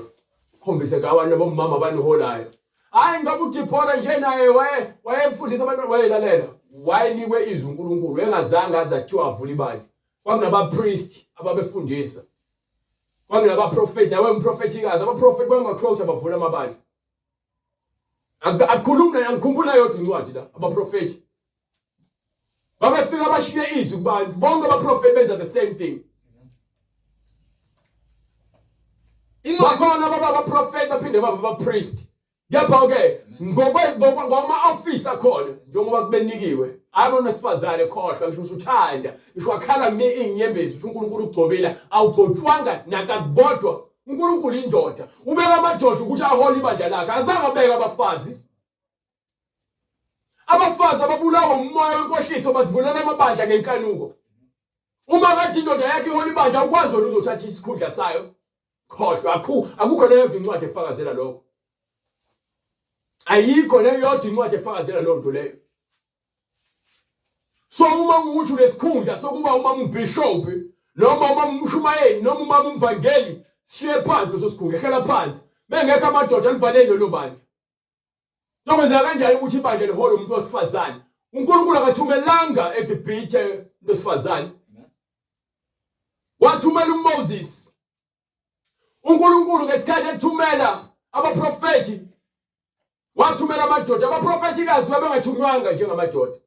khombise kawana bomama abaniholayo hayi ngoba uDeborah nje naye waye wayefundisa abantu wayelalela wayenikwe izwi uNkulunkulu engazange aze athiwa avule ibandla kwakunabapriest ababefundisa Kwakunabaprofeti nawe umprofethikazi abaprofeti kwangathiwa ukuthi abavula amabandla. Akukhulumi naye angikhumbula yodwa incwadi la abaprofeti. Babefika bashiye izwi kubantu bonke abaprofeti benza the same thing. Bakhona baba abaprofeti baphinde baba abapriest. Kepha-ke ngokwa-ofisi akhona njengoba kubenikiwe abantu besifazane khohlwa ngisho usuthanda ngisho wakhala mi iy'nyembezi ukuthi uNkulunkulu ugcobile awugcotshwanga nakakodwa uNkulunkulu indoda ubeka amadoda ukuthi ahole ibandla lakhe azange abeke abafazi abafazi ababulawa umoya wenkohliso bazivulela amabandla ngenkanuko uma kade indoda yakhe ihola ibandla ukwazi wena uzothatha isikhundla sayo Khohlwa akhu akukho neyodwa incwadi efakazela lokho. Ayikho neyodwa incwadi efakazela leyo nto leyo. So uma ukuthi unesikhundla sokuba umama umbishop noma umama umshumayeli noma umama umvangeli sishiye phansi leso sikhundla hlala phansi bengekho amadoda alivaleli lelo bandla Lokwenzeka kanjani ukuthi ibandla lihole umuntu wesifazane? uNkulunkulu akathumelanga eGibhithe umuntu wesifazane. Wathumela uMoses. uNkulunkulu ngesikhathi ethumela abaprofethi wathumela amadoda abaprofethikazi babengathunywanga njengamadoda.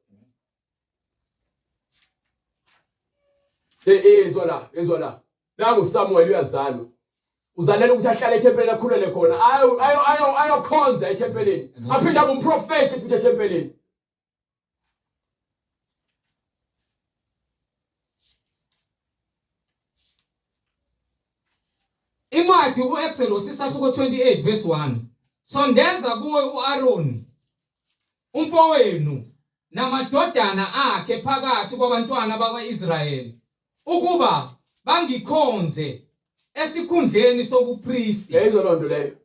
Eh ezwa la, ezwa la. Nangu Samuel uyazalwa. Uzalela ukuthi ahlale ethempelini akhulele khona. Ayo ayo ayo ayokhonza ethempelini. Aphinde abe umprofeti futhi ethempelini. Incwadi uExodus isahluko 28 verse 1. Sondeza kuwe uAroni umfowenu namadodana akhe phakathi kwabantwana bakwa-Israyeli ukuba bangikhonze esikhundleni sobupristi. Uyayizwa loo nto leyo?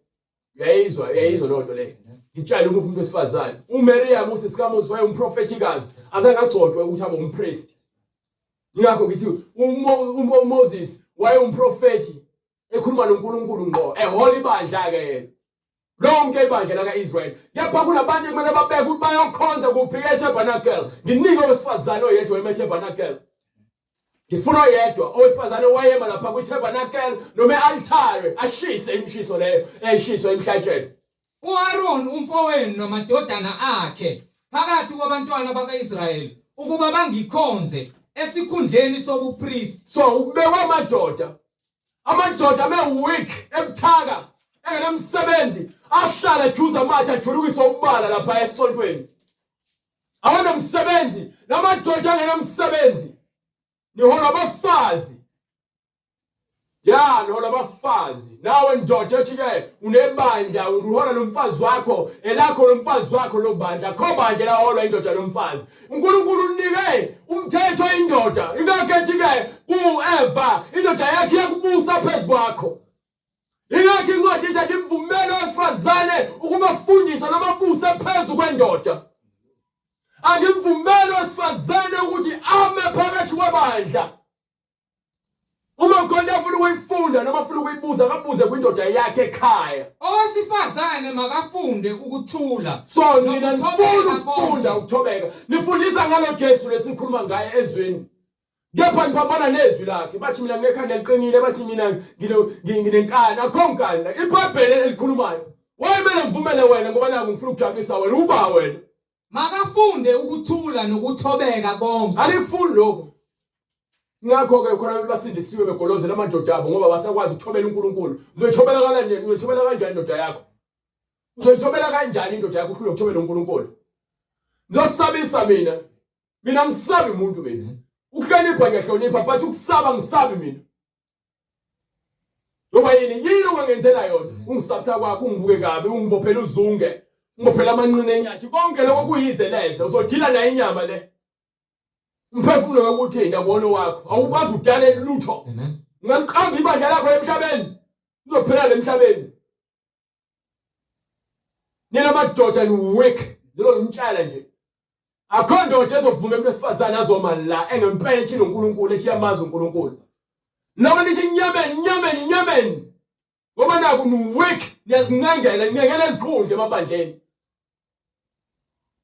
Uyayizwa, uyayizwa loo nto leyo. Ngitshele umuphi umuntu wesifazane. UMiriam usisi kaMose wayengumprofethikazi, azange agcotshwe ukuthi abe umpristi. Ingakho ngithi uMoses wayewumprofethi ekhuluma noNkulunkulu ngqo, ehola ibandla-ke yena. Lonke ibandla laka-Israyeli. Kepha kunabantu ekumele babeke ukuthi bayokhonza kuphi eTabernacle. Nginike owesifazane oyedwa eTabernacle. Ngifuna oyedwa owesifazane owayema lapha kwi-tabernacle noma e-altare ashise imishiso leyo eyayishiswa emhlatshelo. U-Aroni umfowenu namadodana akhe phakathi kwabantwana baka-Israyeli ukuba bangikhonze esikhundleni sobupristi. So ukubekwa amadoda, amadoda ame-weak ebuthaka engenamsebenzi ahlala ejuza amathe ajulukiswa umbala lapha esontweni. Awanamsebenzi namadoda angenamsebenzi nihola abafazi ya nihola abafazi nawe ndoda ethi ke unebandla uhola nomfazi wakho elakho nomfazi wakho lo bandla kho bandla laholwa indoda nomfazi uNkulunkulu unike umthetho indoda ingakho ethi ke kuEva indoda yakhe iyakubusa phezu kwakho Ingakho incwadi ithi andimvumele owesifazane ukuba afundise noma abuse phezu kwendoda. Angimvumele owesifazane ukuthi ame phakathi kwebandla. Uma khona afuna ukuyifunda noma afuna ukuyibuza akabuze kwindoda yakhe ekhaya. Owesifazane makafunde ukuthula. So nina nifuna ukufunda ukuthobeka. Nifundisa ngalo Jesu lesikhuluma ngaye ezweni. Kepha niphambana nezwi lakhe. Bathi mina nginekhanda eliqinile, bathi mina nginenkani. Akho nkani la. IBhayibheli elikhulumayo. Wayemele ngivumele wena ngoba naku ngifuna ukujabulisa wena. Uba wena. Makafunde ukuthula nokuthobeka konke. Alifuni lokho. Ngakho-ke khona abantu basindisiwe begolozela amadoda abo ngoba basakwazi ukuthobela uNkulunkulu. Uzoyithobela kanjani? Uzoyithobela kanjani indoda yakho? Uzoyithobela kanjani indoda yakho uhlule ukuthobela uNkulunkulu? Ngizosabisa mina. Mina ngisabi umuntu mina. Ukuhlonipha ngiyahlonipha but ukusaba ngisabi mina. Ngoba yini yini ongangenzela yona? Ungisabisa kwakho ungibuke kabi ungibophela uzunge. Ungibophela amanqina enyathi konke lokho kuyize leze uzodila nayo inyama le. Umphefumulo ngekuthinta kuwona wakho awukwazi udale lutho. Ungaliqamba ibandla lakho emhlabeni. Uzophela emhlabeni. Nina madoda ni weak. Ngilo ngitshela nje. Akho ndoda ezovuma umuntu wesifazane azoma la engempela ethi noNkulunkulu ethi yamazi uNkulunkulu. Lokho nithi nyameni nyameni nyameni. Ngoba naku ni weak niyazincengela nincengela izikhundla emabandleni.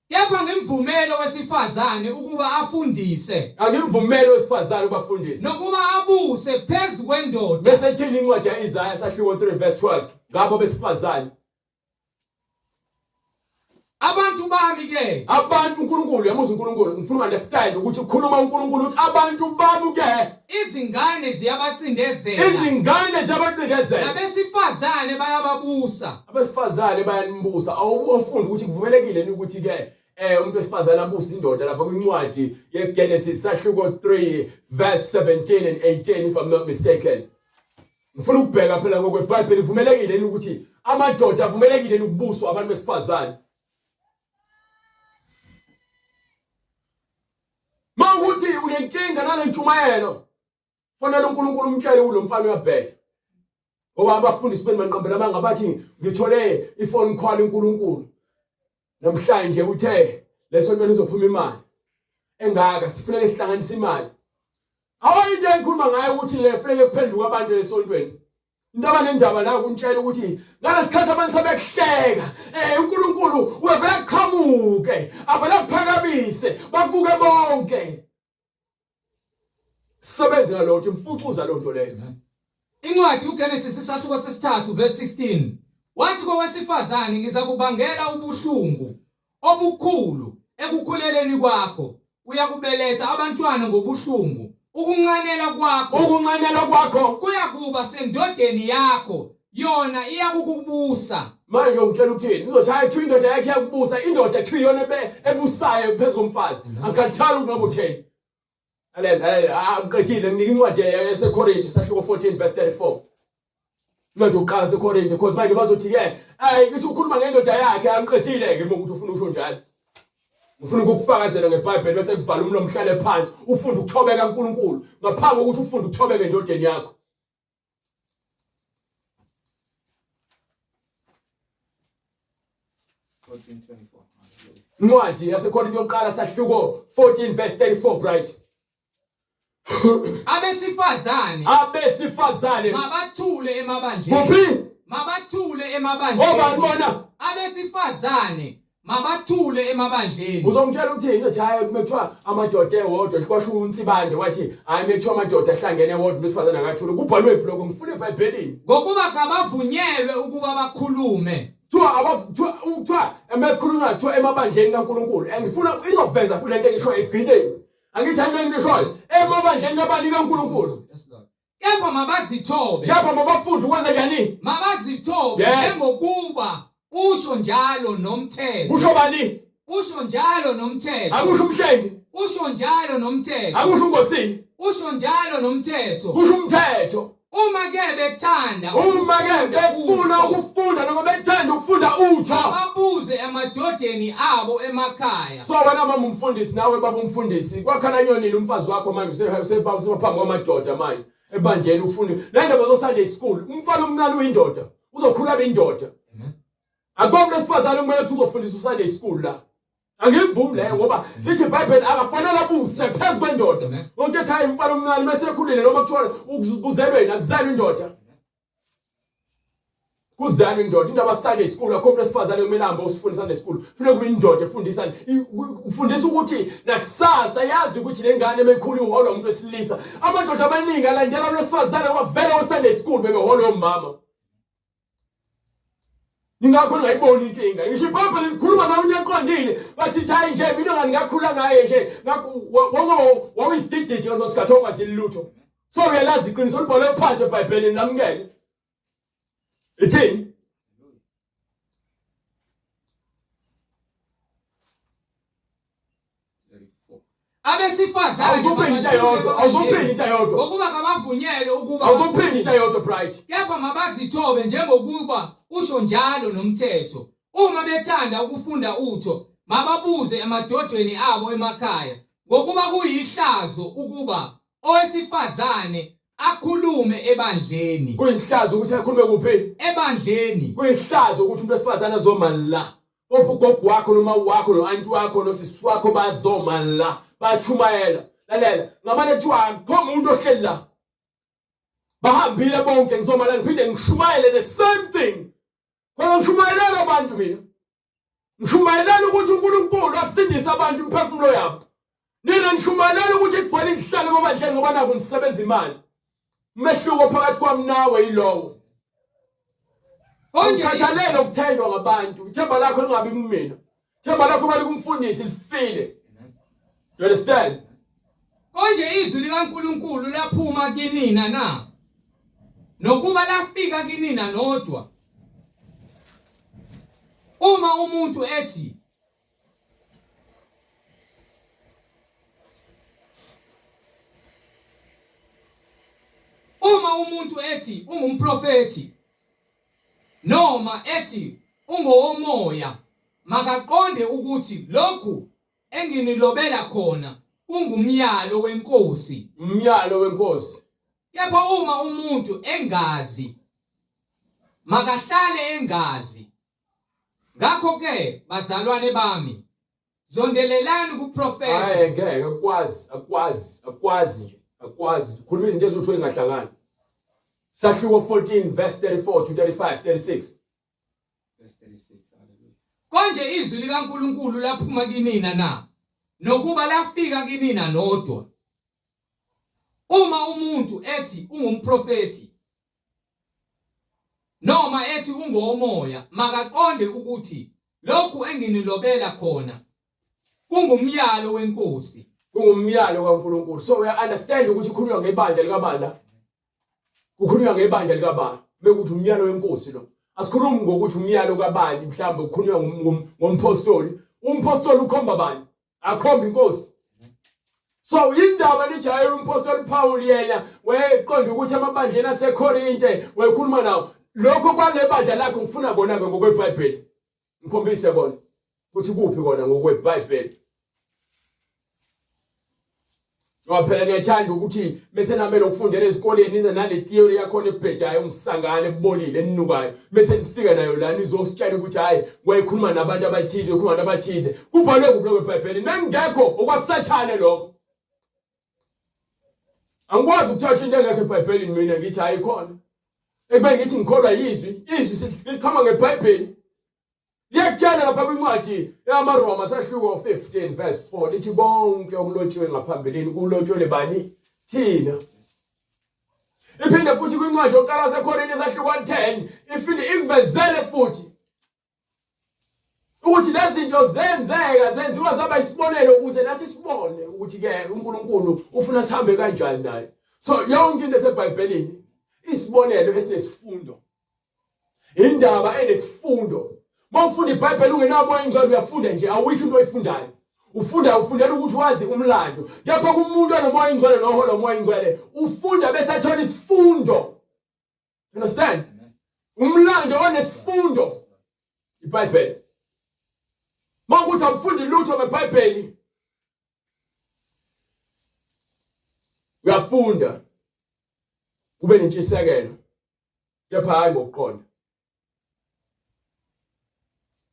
Kepha ngimvumele owesifazane ukuba afundise. Angimvumele owesifazane ukuba afundise. Nokuba abuse phezu kwendoda. Bese ithini incwadi ya-Isaya sahluko 3 verse 12 ngabo besifazane. Abantu bami ke. Abantu uNkulunkulu yamuzwa uNkulunkulu ngifuna understand ukuthi ukhuluma uNkulunkulu ukuthi abantu bami ke. Izingane ziyabacindezela. Izingane ziyabacindezela. Nabesifazane bayababusa. Abesifazane bayanibusa. Awufunda ukuthi kuvumelekile yini ukuthi ke umuntu wesifazane abuse indoda lapha kwincwadi yeGenesis sahluko 3 verse 17 and 18 if I'm not mistaken. Ngifuna ukubheka phela ngokweBhayibheli ivumelekile yini ukuthi amadoda avumelekile yini ukubuswa abantu besifazane. Mawukuthi unenkinga nale ntshumayelo fanele uNkulunkulu umtshele ukuthi lo mfana uyabheda. Ngoba abafundisi benu banqambela amanga bathi ngithole ifone call uNkulunkulu. Namhlanje uthe lesontweni izophuma imali engaka sifuneka sihlanganise imali. Awu into engikhuluma ngayo ukuthi le funeke kuphenduka abantu esontweni. Into abanendaba la kuntshela ukuthi ngalesikhathi abantu sebekuhleka uNkulunkulu uyavela aqhamuke avele akuphakamise bakubuke bonke. Sebenze ngalonto imfucuza lonto leyo. Incwadi uGenesis isahluko sesithathu verse 16 wathi kowesifazane ngizakubangela ubuhlungu obukhulu ekukhuleleni kwakho uyakubeletha abantwana ngobuhlungu ukunxanela kwakho ukunxanela kwakho kuyakuba sendodeni yakho yona iyakukubusa manje ungitshela ukuthini uzothi hayi kuthiwa indoda yakhe iyakubusa indoda kuthiwa iyona ebusayo phezu komfazi angikhathali ukuthi noma utheni Lalela, lalela, ah, ngiqedile nginika incwadi yaseKorinte sahluko 14 verse 34. Incwadi yokuqala yaseKorinte because manje bazothi ke ayi ngithi ukhuluma ngendoda yakhe angiqedile ke uma ukuthi ufuna usho njalo. Ngifuna ukukufakazela ngeBhayibheli bese kuvala umlomo uhlale phansi ufunde ukuthobeka kuNkulunkulu ngaphambi kokuthi ufunde ukuthobeka endodeni yakho. Incwadi yaseKorinte yokuqala sahluko 14 verse 34 bright. Abesifazane abesifazane mabathule emabandleni. Kuphi? Mabathule emabandleni. Obani bona? Abesifazane mabathule emabandleni. Uzongitshela uthini uthi hayi kumekuthiwa amadoda ewodwa kwasho uNsibande wathi hayi mekuthiwa amadoda ahlangene ewodwa umesifazane akathule kubhalwe phi lokho ngifuna eBhayibhelini. Ngokuba kabavunyelwe ukuba bakhulume. Kuthiwa kuthiwa emakhulunywa kuthiwa emabandleni kaNkulunkulu and ngifuna izoveza futhi lento engisho egcineni. Angithi ayikho into eshoyo emabandleni kabani kaNkulunkulu. Yes Lord. Kepha mabazithobe. Kepha mabafunde ukwenza njani? Mabazithobe njengokuba usho njalo nomthetho. Kusho bani? Usho njalo nomthetho. Akusho umhlengi. Usho njalo nomthetho. Akusho ungosini. Usho njalo nomthetho. Kusho umthetho. Uma ke bethanda uma ke befuna ukufunda noma bethanda ukufunda utho babuze emadodeni abo emakhaya. So wena mama umfundisi nawe baba umfundisi kwakhala nyonini umfazi wakho manje usephambi kwamadoda manje ebandleni ufunde le ndaba zo Sunday school umfana omncane uyindoda uzokhula abe indoda. Akukho umuntu wesifazane okumele ukuthi uzofundisa uSunday school la. Angivumi leyo ngoba lithi iBhayibheli akafanele abuse phezu kwendoda. Ngokuthi ethi hayi umfana omncane mase ekhulile noma kuthiwa kuzelwe yena akuzalwa indoda. Kuzalwa indoda indaba Sunday school akho umuntu wesifazane kumele ahambe usifundisa Sunday school. Kufuneka kube indoda efundisa ufundisa ukuthi nakusasa yazi ukuthi le ngane meyikhula iholwa umuntu wesilisa. Amadoda amaningi alandela umuntu wesifazane ngoba vele ko Sunday school bebeholwa omama. Ningakho ningayiboni inkinga. Ngisho iBhayibheli likhuluma nawe into eqondile. Bathi hayi nje mina ngani ngakhula ngaye nje. Ngakho wawuyisidididi ngaleso sikhathi ongazi lutho. So uyalazi iqiniso libhalwe phansi eBhayibhelini lamukele. Ithini? Abesifazane Awuzuphinda into eyodwa, awuzuphinda into eyodwa. Ngokuba kabavunyelwe ukuba Awuzuphinda into eyodwa Bright. Kepha mabazithobe njengokuba usho njalo nomthetho. Uma bethanda ukufunda utho, mababuze emadodweni abo emakhaya, ngokuba kuyihlazo ukuba owesifazane akhulume ebandleni. Kuyihlazo ukuthi akhulume kuphi? Ebandleni. Kuyihlazo ukuthi umuntu wesifazane azoma la. Opha ugogo wakho noma wakho no-anti wakho nosisi wakho bazoma la batshumayela. Lalela, ngamane kuthiwa akukho muntu ohleli la. Bahambile bonke ngizoma la ngiphinde ngishumayele the same thing. Kodwa ngishumayelela abantu mina. Ngishumayelela ukuthi uNkulunkulu asindise abantu imiphefumulo yabo. Nina nishumayelela ukuthi igcwele izihlalo emabandleni ngoba naku nisebenza imali. Umehluko phakathi kwami nawe yilowo. Konje Ukhathalele ukuthenjwa ngabantu. Ithemba lakho lingabi kumina. Ithemba lakho bali kumfundisi lifile. You understand? Konje izwi likaNkulunkulu laphuma kinina na? Nokuba lafika kinina nodwa. Uma umuntu ethi Uma umuntu ethi ungumprofethi noma ethi ungowomoya makaqonde ukuthi lokhu enginilobela khona kungumyalo wenkosi. Umyalo wenkosi. Kepha uma umuntu engazi makahlale engazi. Ngakho-ke bazalwane bami, zondelelani ukuprofetha. Hayi ngeke akwazi akwazi akwazi nje akwazi khuluma izinto ezuthu engahlangani. Sahluko 14 verse 34 to 35 36. Verse 36 haleluya. Konje izwi likaNkulunkulu laphuma kinina na? Nokuba lafika kinina nodwa. Uma umuntu ethi ungumprofethi noma ethi ungowomoya makaqonde ukuthi lokhu enginilobela khona kungumyalo wenkosi. Kungumyalo kaNkulunkulu. So we understand ukuthi kukhulunywa ngebandla likabani la? Kukhulunywa ngebandla likabani? Bekuthi umyalo wenkosi lo. Asikhulumi ngokuthi umyalo kabani mhlawumbe kukhulunywa ngompostoli. Umpostoli ukhomba bani? Akhomba inkosi. So indaba lithi hayi umpostoli Paul yena wayeqonda ukuthi amabandleni aseKorinte wayekhuluma nawo. Lokho kwale bandla lakho ngifuna kona ke ngokweBhayibheli. Ngikhombise kona ukuthi kuphi kona ngokweBhayibheli. Ngoba phela niyathanda ukuthi bese namele ukufundela ezikoleni nize nale theory yakhona ebhedayo umsangane ebolile enukayo bese nifika nayo la nizositshela ukuthi hayi wayekhuluma nabantu abathize ukhuluma nabathize kubhalwe kuphi lokho eBhayibhelini mengekho okwasathane lokho Angikwazi ukuthatha into engekho eBhayibhelini mina ngithi hayi khona. Ekubeni ngithi ngikholwa yizwi, izwi liqhamuka ngeBhayibheli. Liyakutshela lapha kwincwadi yamaRoma sahluko 15 verse 4 lithi konke okulotshiwe ngaphambilini kulotshwele bani? Thina. Iphinde futhi kwincwadi yokuqala seKorinte sahluko 10 iphinde ikuvezele futhi ukuthi lezi zinto zenzeka zenziwa zaba isibonelo ukuze nathi sibone ukuthi ke uNkulunkulu ufuna sihambe kanjani naye so yonke into eseBhayibhelini isibonelo esinesifundo indaba enesifundo uma ufunda iBhayibheli ungenawo umoya ingcwele uyafunda nje awikho into oyifundayo ufunda ufundela ukuthi wazi umlando kepha kumuntu onomoya ingcwele nohola umoya ingcwele ufunda bese athola isifundo understand umlando onesifundo iBhayibheli makuthi awufundi lutho ngeBhayibheli uyafunda ube nentshisekelo kepha hayi ngokuqonda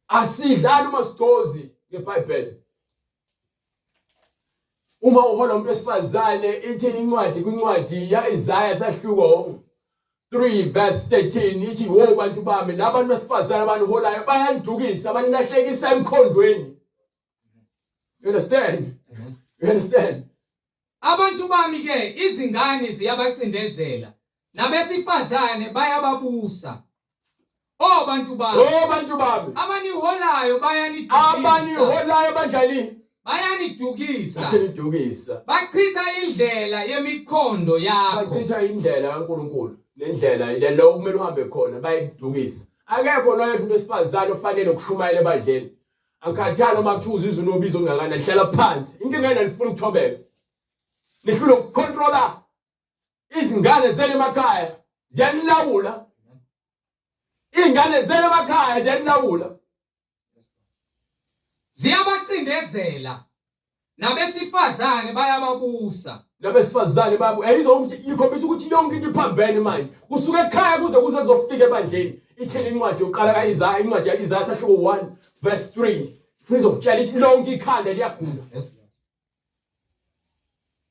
asidlali uma sigozi ngeBhayibheli uma uhola umuntu wesifazane ithini incwadi kwincwadi ya-Isaya sahluko 3 verse 13 ithi wo bantu bami labantu besifazane abaniholayo bayanidukisa banilahlekisa emkhondweni you understand you understand Abantu bami ke izingane ziyabacindezela nabesifazane bayababusa. Oh bantu bami. Oh bantu bami. Abaniholayo bayanidukisa. Abaniholayo banjani? Bayanidukisa. Bayanidukisa. Bachitha indlela yemikhondo yakho. Bachitha indlela kaNkuluNkulu nendlela lelo kumele uhambe khona bayidukisa. Akekho noyedwa umuntu wesifazane ofanele ukushumayela ebandleni. Angikhathali uma kuthiwa uzizwa unobizo olungakanani, hlala phansi. Inkinga yenu anifuni ukuthobeka. Nihlulwe ukukhontrola izingane zenu emakhaya, ziyanilawula. Iy'ngane zenu emakhaya ziyanilawula. Ziyabacindezela nabesifazane bayababusa. Nabesifazane babo yayizwa ukuthi ikhombisa ukuthi yonke into iphambene manje kusuka ekhaya kuze kuze kuzofika ebandleni ithini incwadi yokuqala ka-Isaya incwadi ya-Isaya sahluko 1 verse 3 ifuna izokutshela ithi lonke ikhanda liyagula yes.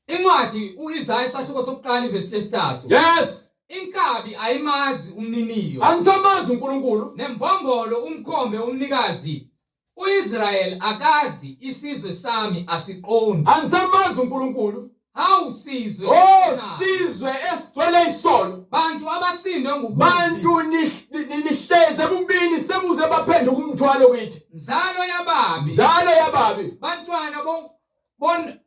Incwadi uIsaya isahluko sokuqala ivesi lesithathu. Yes. Inkabi ayimazi umniniyo. Angisamazi uNkulunkulu. Nembongolo umkhombe umnikazi. UIsrael akazi, isizwe sami asiqondi. Angisamazi uNkulunkulu. Hawu sizwe. Oh sizwe esigcwele isono. Bantu abasindwe ngububi. Bantu nihleze ebubini sebuze baphenduka umthwalo kithi. Nzalo yababi. Nzalo yababi. Bantwana bo bon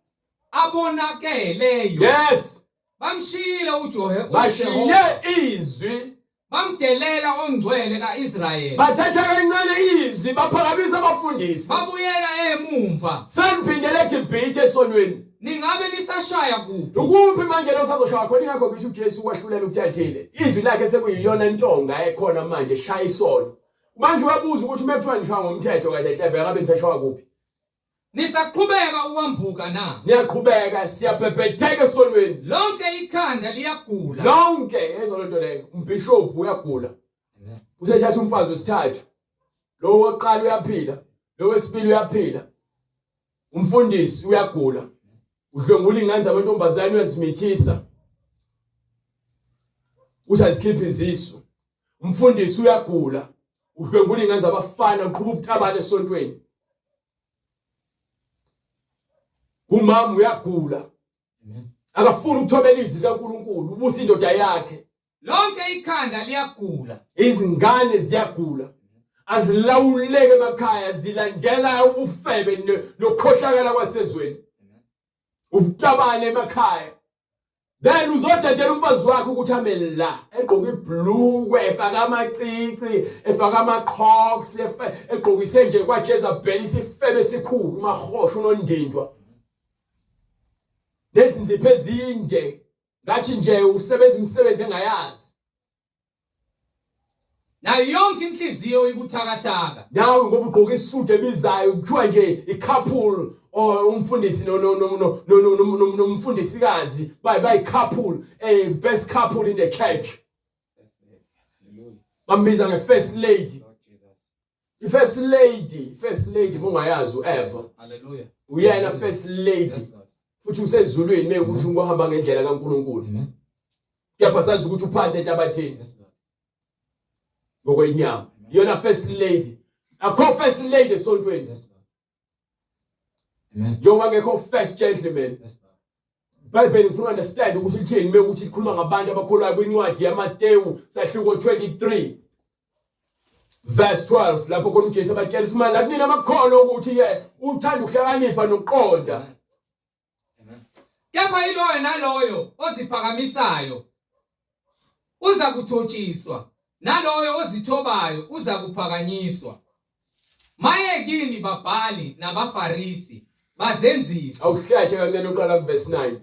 abonakeleyo. Yes. Bamshiyile uJohe Bashiye izwi bamdelela ongcwele kaIsrayeli. Bathatha kancane izwi baphakamisa abafundisi. Babuyela emumva. Seniphindele eGibhithe esonweni. Ningabe nisashaya kuphi? Ukuphi manje lo sazoshaya khona ingakho ngisho uJesu wahlulela ukuthathile. Izwi lakhe sekuyiyona ntonga ekhona manje shaya isono. Manje uyabuza ukuthi uma kuthiwa nishaya ngomthetho kahle hle vele ngabe nisashaya kuphi? Nisaqhubeka ukwambuka na? Niyaqhubeka siyabhebhetheka esonweni. Lonke ikhanda liyagula. Lonke yezwa lento leyo. Umbhishobhu uyagula. Usethatha umfazi wesithathu. Lo wokuqala uyaphila, lo wesibili uyaphila. Umfundisi uyagula. Udlwengula ingane zamantombazane uyazimithisa. Uthi azikhiphe izisu. Umfundisi uyagula. Udlwengula ingane zabafana uqhuba ubutabane esontweni. Umama uyagula. Akafuni ukuthobela izwi likaNkulunkulu, ubusa indoda yakhe. Lonke ikhanda liyagula. Izingane ziyagula. Azilawuleki emakhaya, zilandela ubufebe nokukhohlakala kwasezweni. Ubutabane emakhaya. Then uzojajela umfazi wakhe ukuthi ame la egqoke ibhlukwe efaka amacici efaka ama-crocs egqokise nje kwaJezabel isifebe esikhulu umahosha unondindwa nezinzipho ezinde ngathi nje usebenza imisebenzi engayazi. Nayo yonke inhliziyo ibuthakathaka. Nawe ngoba ugqoka isudu ebizayo kuthiwa nje i-couple or umfundisi no no no no no no nomfundisikazi bayi bayi couple eh best couple in the church. Bambiza nge-first lady. I-first lady, first lady mungayazi uEva. Hallelujah. Uyena first lady. Futhi usezulwini mekuthi uhamba ngendlela kaNkuluNkulu. Kepha sazi ukuthi uphansi enhlabathini. Ngokwenyama. Iyona first lady. Akho first lady esontweni. Yes, Amen. Njengoba ngekho first gentleman. Yes, IBhayibheli ngifuna understand ukuthi lithini mekuthi likhuluma ngabantu abakholwayo kwincwadi yaMatewu sahluko 23 verse 12 lapho khona uJesu abatshela ukuthi manje kunina amakhono ukuthi ke uthanda ukuhlakanipha nokuqonda. Kepha yiloyo naloyo oziphakamisayo uza kuthotshiswa, naloyo ozithobayo uza kuphakanyiswa. Maye kini babhali nabaFarisi, bazenzisi. Awuhlehla kancane uqala kuverse 9.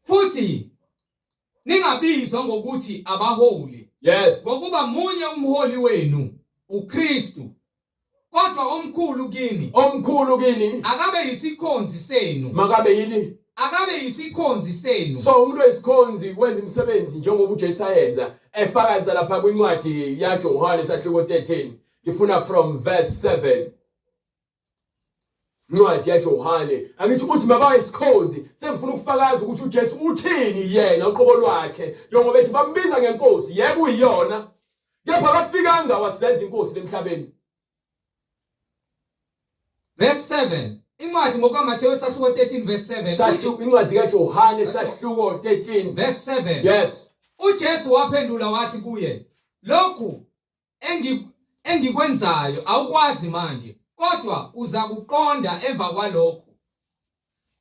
Futhi ningabizwa ngokuthi abaholi. Yes. Ngokuba munye umholi wenu, uKristu. Kodwa omkhulu kini, omkhulu kini akabe yisikhonzi senu. Makabe yini? Akabe yisikhonzi senu. So umuntu oyisikhonzi wenza imisebenzi njengoba uJesu ayenza efakaza lapha kwincwadi yaJohane sahluko 13 ngifuna from verse 7. Incwadi yaJohane angithi uthi maba isikhonzi sengifuna ukufakaza ukuthi uJesu uthini yena uqobo lwakhe njengoba ethi bambiza ngenkosi yebo uyiyona kepha akafikanga wasenza inkosi lemhlabeni. Verse 7 Incwadi ngokaMathewu esahluko 13 verse 7 Sahluko incwadi kaJohane sahluko 13 verse 7 Yes. UJesu waphendula wathi kuye lokhu engikwenzayo awukwazi manje kodwa uza kuqonda emva kwalokhu.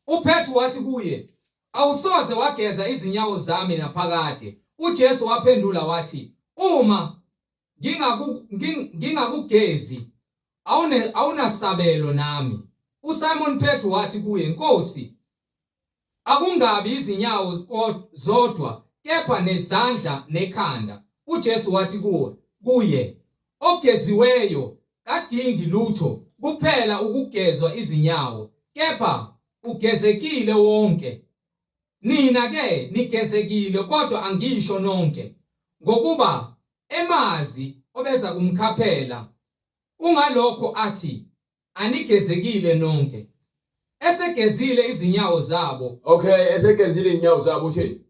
UPetru wathi kuye awusoze wageza izinyawo zami naphakade. UJesu waphendula wathi uma ngingakugezi awunasabelo nami. USimon Petru wathi kuye Nkosi Akungabi izinyawo zodwa kepha nezandla nekhanda. UJesu wathi kuwo kuye, Ogeziweyo kadingi lutho kuphela ukugezwa izinyawo, kepha ugezekile wonke. Nina ke nigezekile kodwa angisho nonke, ngokuba emazi obeza kumkhaphela. Kungalokho athi, Anigezekile nonke. Esegezile izinyawo zabo. Okay, esegezile izinyawo zabo uthini?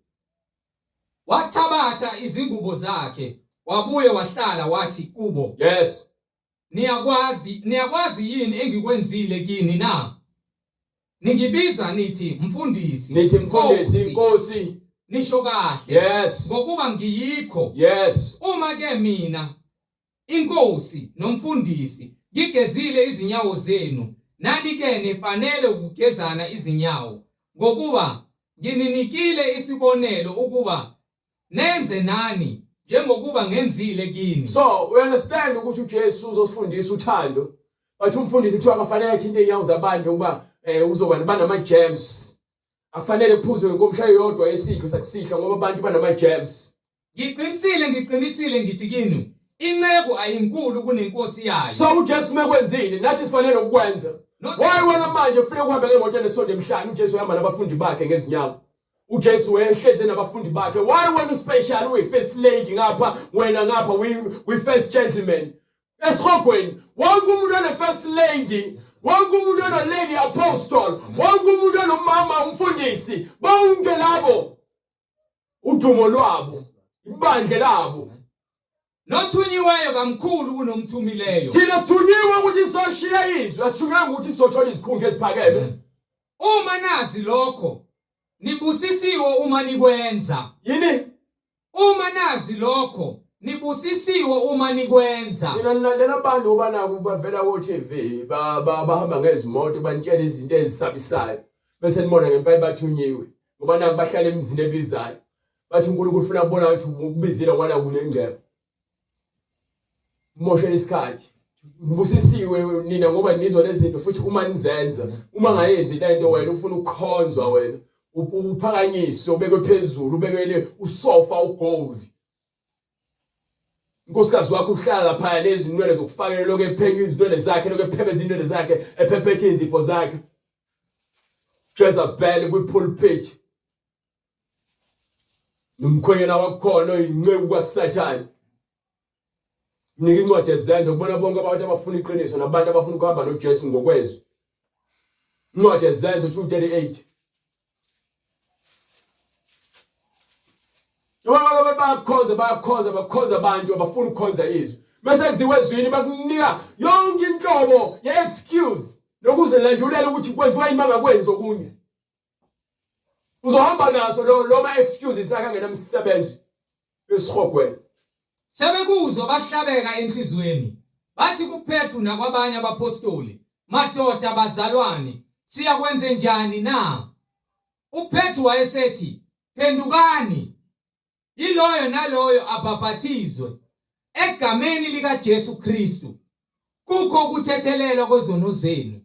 Wathabatha izingubo zakhe wabuye wahlala wathi kubo. Yes. Niyakwazi, niyakwazi yini engikwenzile kini na? Ningibiza nithi mfundisi. Nithi mfundisi, Nkosi. Nisho kahle. Yes. Ngokuba ngiyikho. Yes. Uma ke mina iNkosi nomfundisi ngigezile izinyawo zenu, nani-ke nifanele ukugezana izinyawo, ngokuba ngininikile isibonelo ukuba nenze nani njengokuba ngenzile kini. So we understand ukuthi uJesu uzosifundisa uthando. Bathi umfundisi kuthiwa akafanele athinte inyawo zabantu ukuba eh uzoba banama germs. Akufanele kuphuzwe ngenkomsha eyodwa yesidlo sakusihlwa ngoba abantu banama germs. Ngiqinisile, ngiqinisile ngithi kini, inceku ayinkulu kunenkosi yayo. So uJesu mekwenzile nathi sifanele ukukwenza. Why wena manje ufuna ukuhamba ngemoto enesonto emhlane uJesu uhamba nabafundi bakhe ngezinyawo. uJesu wayehlezi nabafundi bakhe. Why wena uspecial uyi first lady ngapha wena ngapha we first gentleman. Esihogweni wonke umuntu one first lady, wonke umuntu one lady apostle, wonke umuntu onomama umfundisi, bonke labo udumo lwabo ibandla labo nothunyiweyo kamkhulu kunomthumileyo thina sithunyiwe ukuthi soshiya izwi asithunywanga ukuthi sizothola izikhundla eziphakeme uma nazi lokho nibusisiwe uma nikwenza yini uma nazi lokho nibusisiwe uma nikwenza nina nilandela abantu ngoba naku bavela ko-TV bahamba ngezimoto banitshela izinto ezisabisayo bese nibona ngempela bathunyiwe ngoba naku bahlala emizini ebizayo bathi uNkulunkulu ufuna kubona ukuthi ukubizile ngoba naku unengcebo moshela isikhathi nibusisiwe nina ngoba nizwa lezi zinto futhi uma nizenza uma ngayenzi lento wena ufuna ukukhonzwa wena uphakanyiswe ubekwe phezulu ubekele usofa ugold. Unkosikazi wakho uhlala lapha nezinwele zokufakela lokho ephenya izinwele zakhe lokho ephebeza izinwele zakhe ephephethe izinzipho zakhe. Jezebel kwi-pulpit. Nomkhwenyana wakhona oyinceku kwaSathane. Nika incwadi ezenzo kubona bonke abantu abafuna iqiniso nabantu abafuna ukuhamba noJesu ngokwezwi. Incwadi ezenzo 238. Njengoba bayakhonza bayakhonza bakhonza abantu abafuna ukukhonza izwi. Bese kuziwe ezwini bakunika yonke inhlobo ye-excuse nokuzilandulela ukuthi kwenziwa yini bangakwenzi okunye. Uzohamba naso lo loma excuses akhe angenamsebenzi esihogweni. Sebekuzwa bahlabeka enhliziyweni, bathi kuPetru nakwabanye abaphostoli, Madoda, bazalwane, siyakwenzenjani na? UPetru wayesethi, Phendukani, yiloyo naloyo abhaphathizwe egameni likaJesu Kristu kukho ukuthethelelwa kwezono zenu,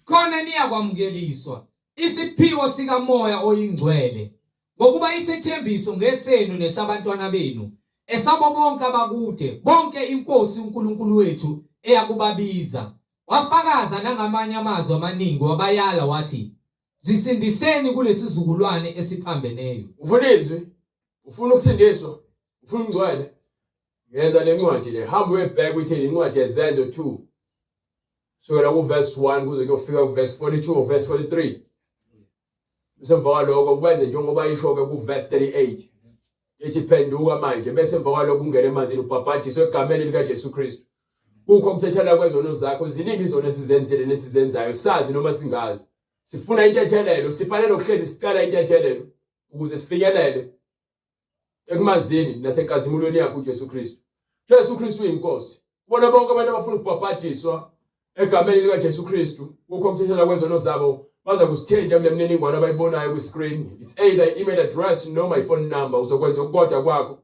khona niyakwamukeliswa isiphiwo sikaMoya oyiNgcwele, ngokuba isethembiso ngesenu nesabantwana benu, esabo bonke abakude, bonke iNkosi uNkulunkulu wethu eyakubabiza. Wafakaza nangamanye amazwi amaningi, wabayala wathi, Zisindiseni kulesizukulwane esiphambeneyo. Ufuna izwi? Ufuna ukusindiswa? Ufuna ungcwele? Ngenza le ncwadi le. Hamba uyebheka uthi incwadi yezenzo 2. Sukela ku verse 1 kuze kuyofika ku verse 42 or verse 43. Bese emva kwaloko kwenze njengoba isho ke ku verse 38. Ithi phenduka manje bese emva kwaloko ungene emanzini ubhabhadiswe egameni lika Jesu Kristu. Kukho ukuthethela kwezono zakho, ziningi izono esizenzile nesizenzayo sazi noma singazi. Sifuna intethelelo, sifanele ukuhlezi sicela intethelelo ukuze sifinyelele ekumazini nasenkazimulweni yakhe uJesu Kristu. Jesu Kristu uyinkosi. Kubona bonke abantu abafuna ukubhabhadiswa egameni likaJesu Kristu, kukho ukuthethela kwezono zabo, baza kusithinta kule mininingwane abayibonayo kwi-screen. It's either i-email address noma i-phone number. Uzokwenza okukodwa kwakho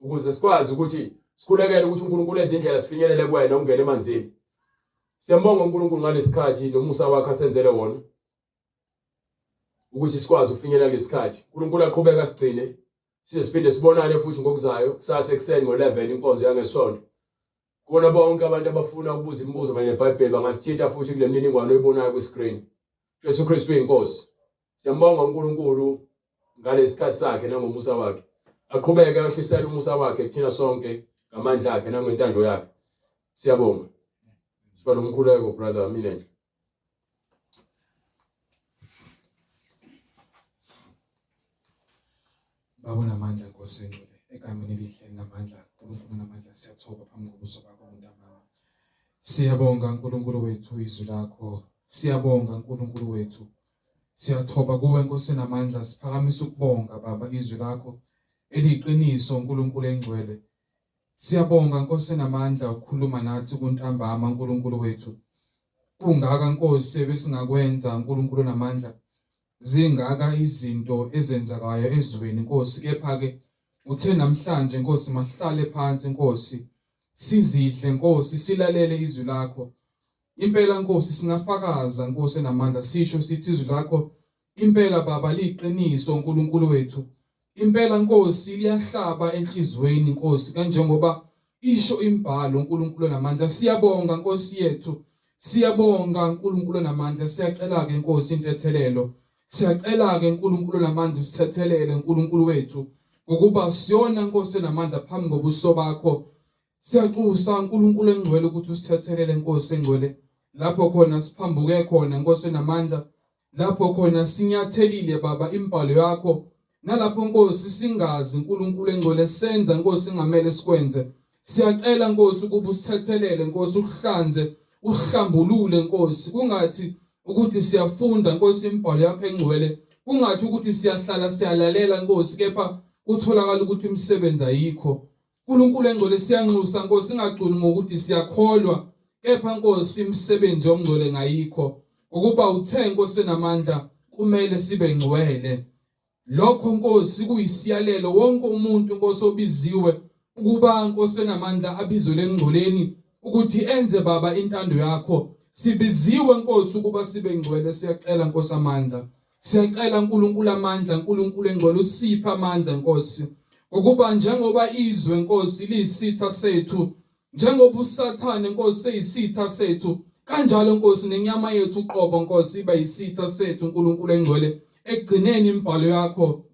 ukuze sikwazi ukuthi sikhulekele ukuthi uNkulunkulu ezindlela sifinyelele kuwena ungene emanzini. Siyambonga uNkulunkulu ngalesikhathi nomusa wakhe asenzele wona ukuthi sikwazi ukufinyelela kulesikhathi. uNkulunkulu aqhubeka asigcine size siphinde sibonane futhi ngokuzayo kusasa ekuseni ngo-11 inkonzo yangesonto. Kubona bonke abantu abafuna ukubuza imibuzo mayelana neBhayibheli bangasithinta futhi kule mininingwane oyibonayo kwi-screen. Jesu Kristu uyinkosi. Siyambonga uNkulunkulu ngalesikhathi sakhe nangomusa wakhe. Aqhubeke ehlisele umusa wakhe kuthina sonke ngamandla akhe nangentando yakhe. Siyabonga. Sifana umkhuleko brother mina nje. Baba onamandla Nkosi engcwele egameni elihle namandla uNkulunkulu namandla siyathoba phambi kobuso bakho ntambama. Siyabonga uNkulunkulu wethu izwi lakho. Siyabonga uNkulunkulu wethu. Siyathoba kuwe Nkosi namandla siphakamisa ukubonga Baba izwi lakho eliyiqiniso uNkulunkulu engcwele. Siyabonga Nkosi enamandla ukukhuluma nathi kuntambama Nkulunkulu wethu. Kungaka Nkosi ebesingakwenza Nkulunkulu onamandla. Zingaka izinto ezenzakayo ezweni Nkosi kepha ke uthe namhlanje Nkosi masihlale phansi Nkosi sizidle Nkosi silalele izwi lakho. Impela Nkosi singafakaza Nkosi enamandla sisho sithi izwi lakho Impela Baba liyiqiniso uNkulunkulu wethu. Impela Nkosi liyahlaba enhlizweni Nkosi kanjengoba isho imibhalo uNkulunkulu onamandla. Siyabonga Nkosi yethu. Siyabonga uNkulunkulu onamandla. Siyacela ke Nkosi intethelelo. Siyacela ke uNkulunkulu onamandla usithethelele uNkulunkulu wethu ngokuba siyona Nkosi enamandla phambi kobuso bakho. Siyaxusa uNkulunkulu engcwele ukuthi usithethelele Nkosi engcwele lapho khona siphambuke khona Nkosi enamandla lapho khona sinyathelile Baba imbhalo yakho nalapho Nkosi singazi uNkulunkulu engcwele senza Nkosi ngamele sikwenze siyacela Nkosi ukuba usithethelele Nkosi uhlanze uhlambulule Nkosi kungathi ukuthi siyafunda Nkosi imibhalo yakho engcwele kungathi ukuthi siyahlala siyalalela Nkosi kepha kutholakala ukuthi imisebenzi ayikho Nkulunkulu engcwele siyanxusa Nkosi singagcini ngokuthi siyakholwa kepha Nkosi imisebenzi yomngcwele ngayikho ngokuba uthe Nkosi enamandla kumele sibe ngcwele lokho Nkosi kuyisiyalelo wonke umuntu Nkosi obiziwe ukuba Nkosi enamandla abizwe emngcweleni ukuthi enze baba intando yakho sibiziwe Nkosi ukuba sibe ngcwele siyacela Nkosi amandla Siyacela uNkulunkulu amandla, uNkulunkulu engcwele usiphe amandla Nkosi. Ngokuba njengoba izwe Nkosi liyisitha sethu, njengoba uSathane Nkosi eyisitha sethu, kanjalo Nkosi nenyama yethu uqobo Nkosi iba yisitha sethu uNkulunkulu engcwele. Ekugcineni imibhalo yakho,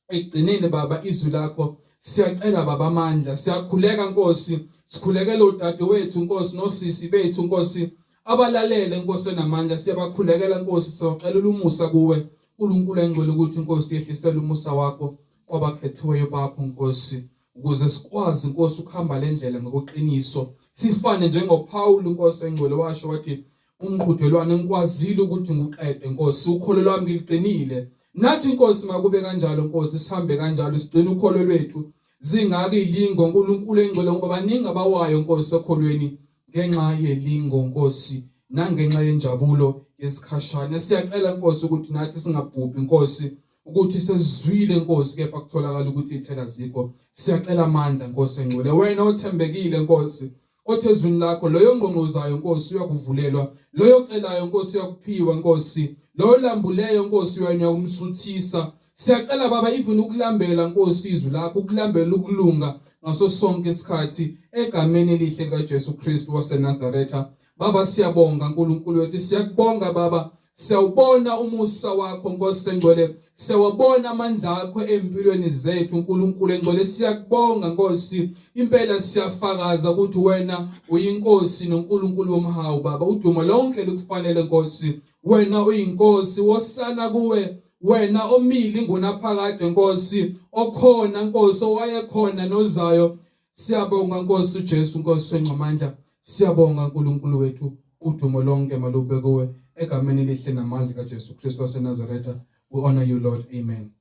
ekugcineni Baba izwi lakho, siyacela Baba amandla, siyakhuleka Nkosi, sikhulekela udadewethu Nkosi nosisi bethu Nkosi abalalele Nkosi enamandla, siyabakhulekela Nkosi, siyacela umusa kuwe uNkulunkulu engcwele ukuthi Nkosi yehlisela umusa wakho kwabakhethiweyo bakho Nkosi, ukuze sikwazi Nkosi ukuhamba le ndlela ngokuqiniso, sifane njengoPaul Nkosi engcwele washo wathi umqhudelwano ngikwazile ukuthi ngiqede Nkosi, ukholo lwami ngiligcinile. Nathi Nkosi makube kanjalo Nkosi, sihambe kanjalo sigcine ukholo lwethu, zingaki ilingo uNkulunkulu engcwele, ngoba baningi abawayo Nkosi okholweni ngenxa yelingo Nkosi nangenxa yenjabulo yesikhashana. Siyacela Nkosi ukuthi nathi singabhubhi Nkosi, ukuthi sesizwile Nkosi kepha kutholakala ukuthi ithela zikho. Siyacela amandla Nkosi engcwele, wena othembekile Nkosi, othi ezwini lakho loyo ongqongqozayo Nkosi uyakuvulelwa, loyo ocelayo Nkosi uyakuphiwa Nkosi, loyo olambuleyo Nkosi uyakumsuthisa. Siyacela Baba even ukulambela Nkosi izwi lakho, ukulambela ukulunga ngaso sonke isikhathi, egameni elihle likaJesu Kristu waseNazaretha. Baba siyabonga uNkulunkulu wethu, siyakubonga Baba, siyawubona umusa wakho Nkosi engcwele, siyawabona amandla akho empilweni zethu uNkulunkulu engcwele. Siyakubonga Nkosi, impela siyafakaza ukuthi wena uyinkosi noNkulunkulu womhawu Baba. Udumo lonke likufanele Nkosi, wena uyinkosi, wosana kuwe wena omile ingunaphakade Nkosi, okhona Nkosi, owayekhona nozayo. Siyabonga Nkosi uJesu, Nkosi wencamandla, siyabonga uNkulunkulu wethu, udumo lonke malube kuwe, egameni elihle namandla kaJesu Kristu waseNazaretha. We honor you Lord, amen.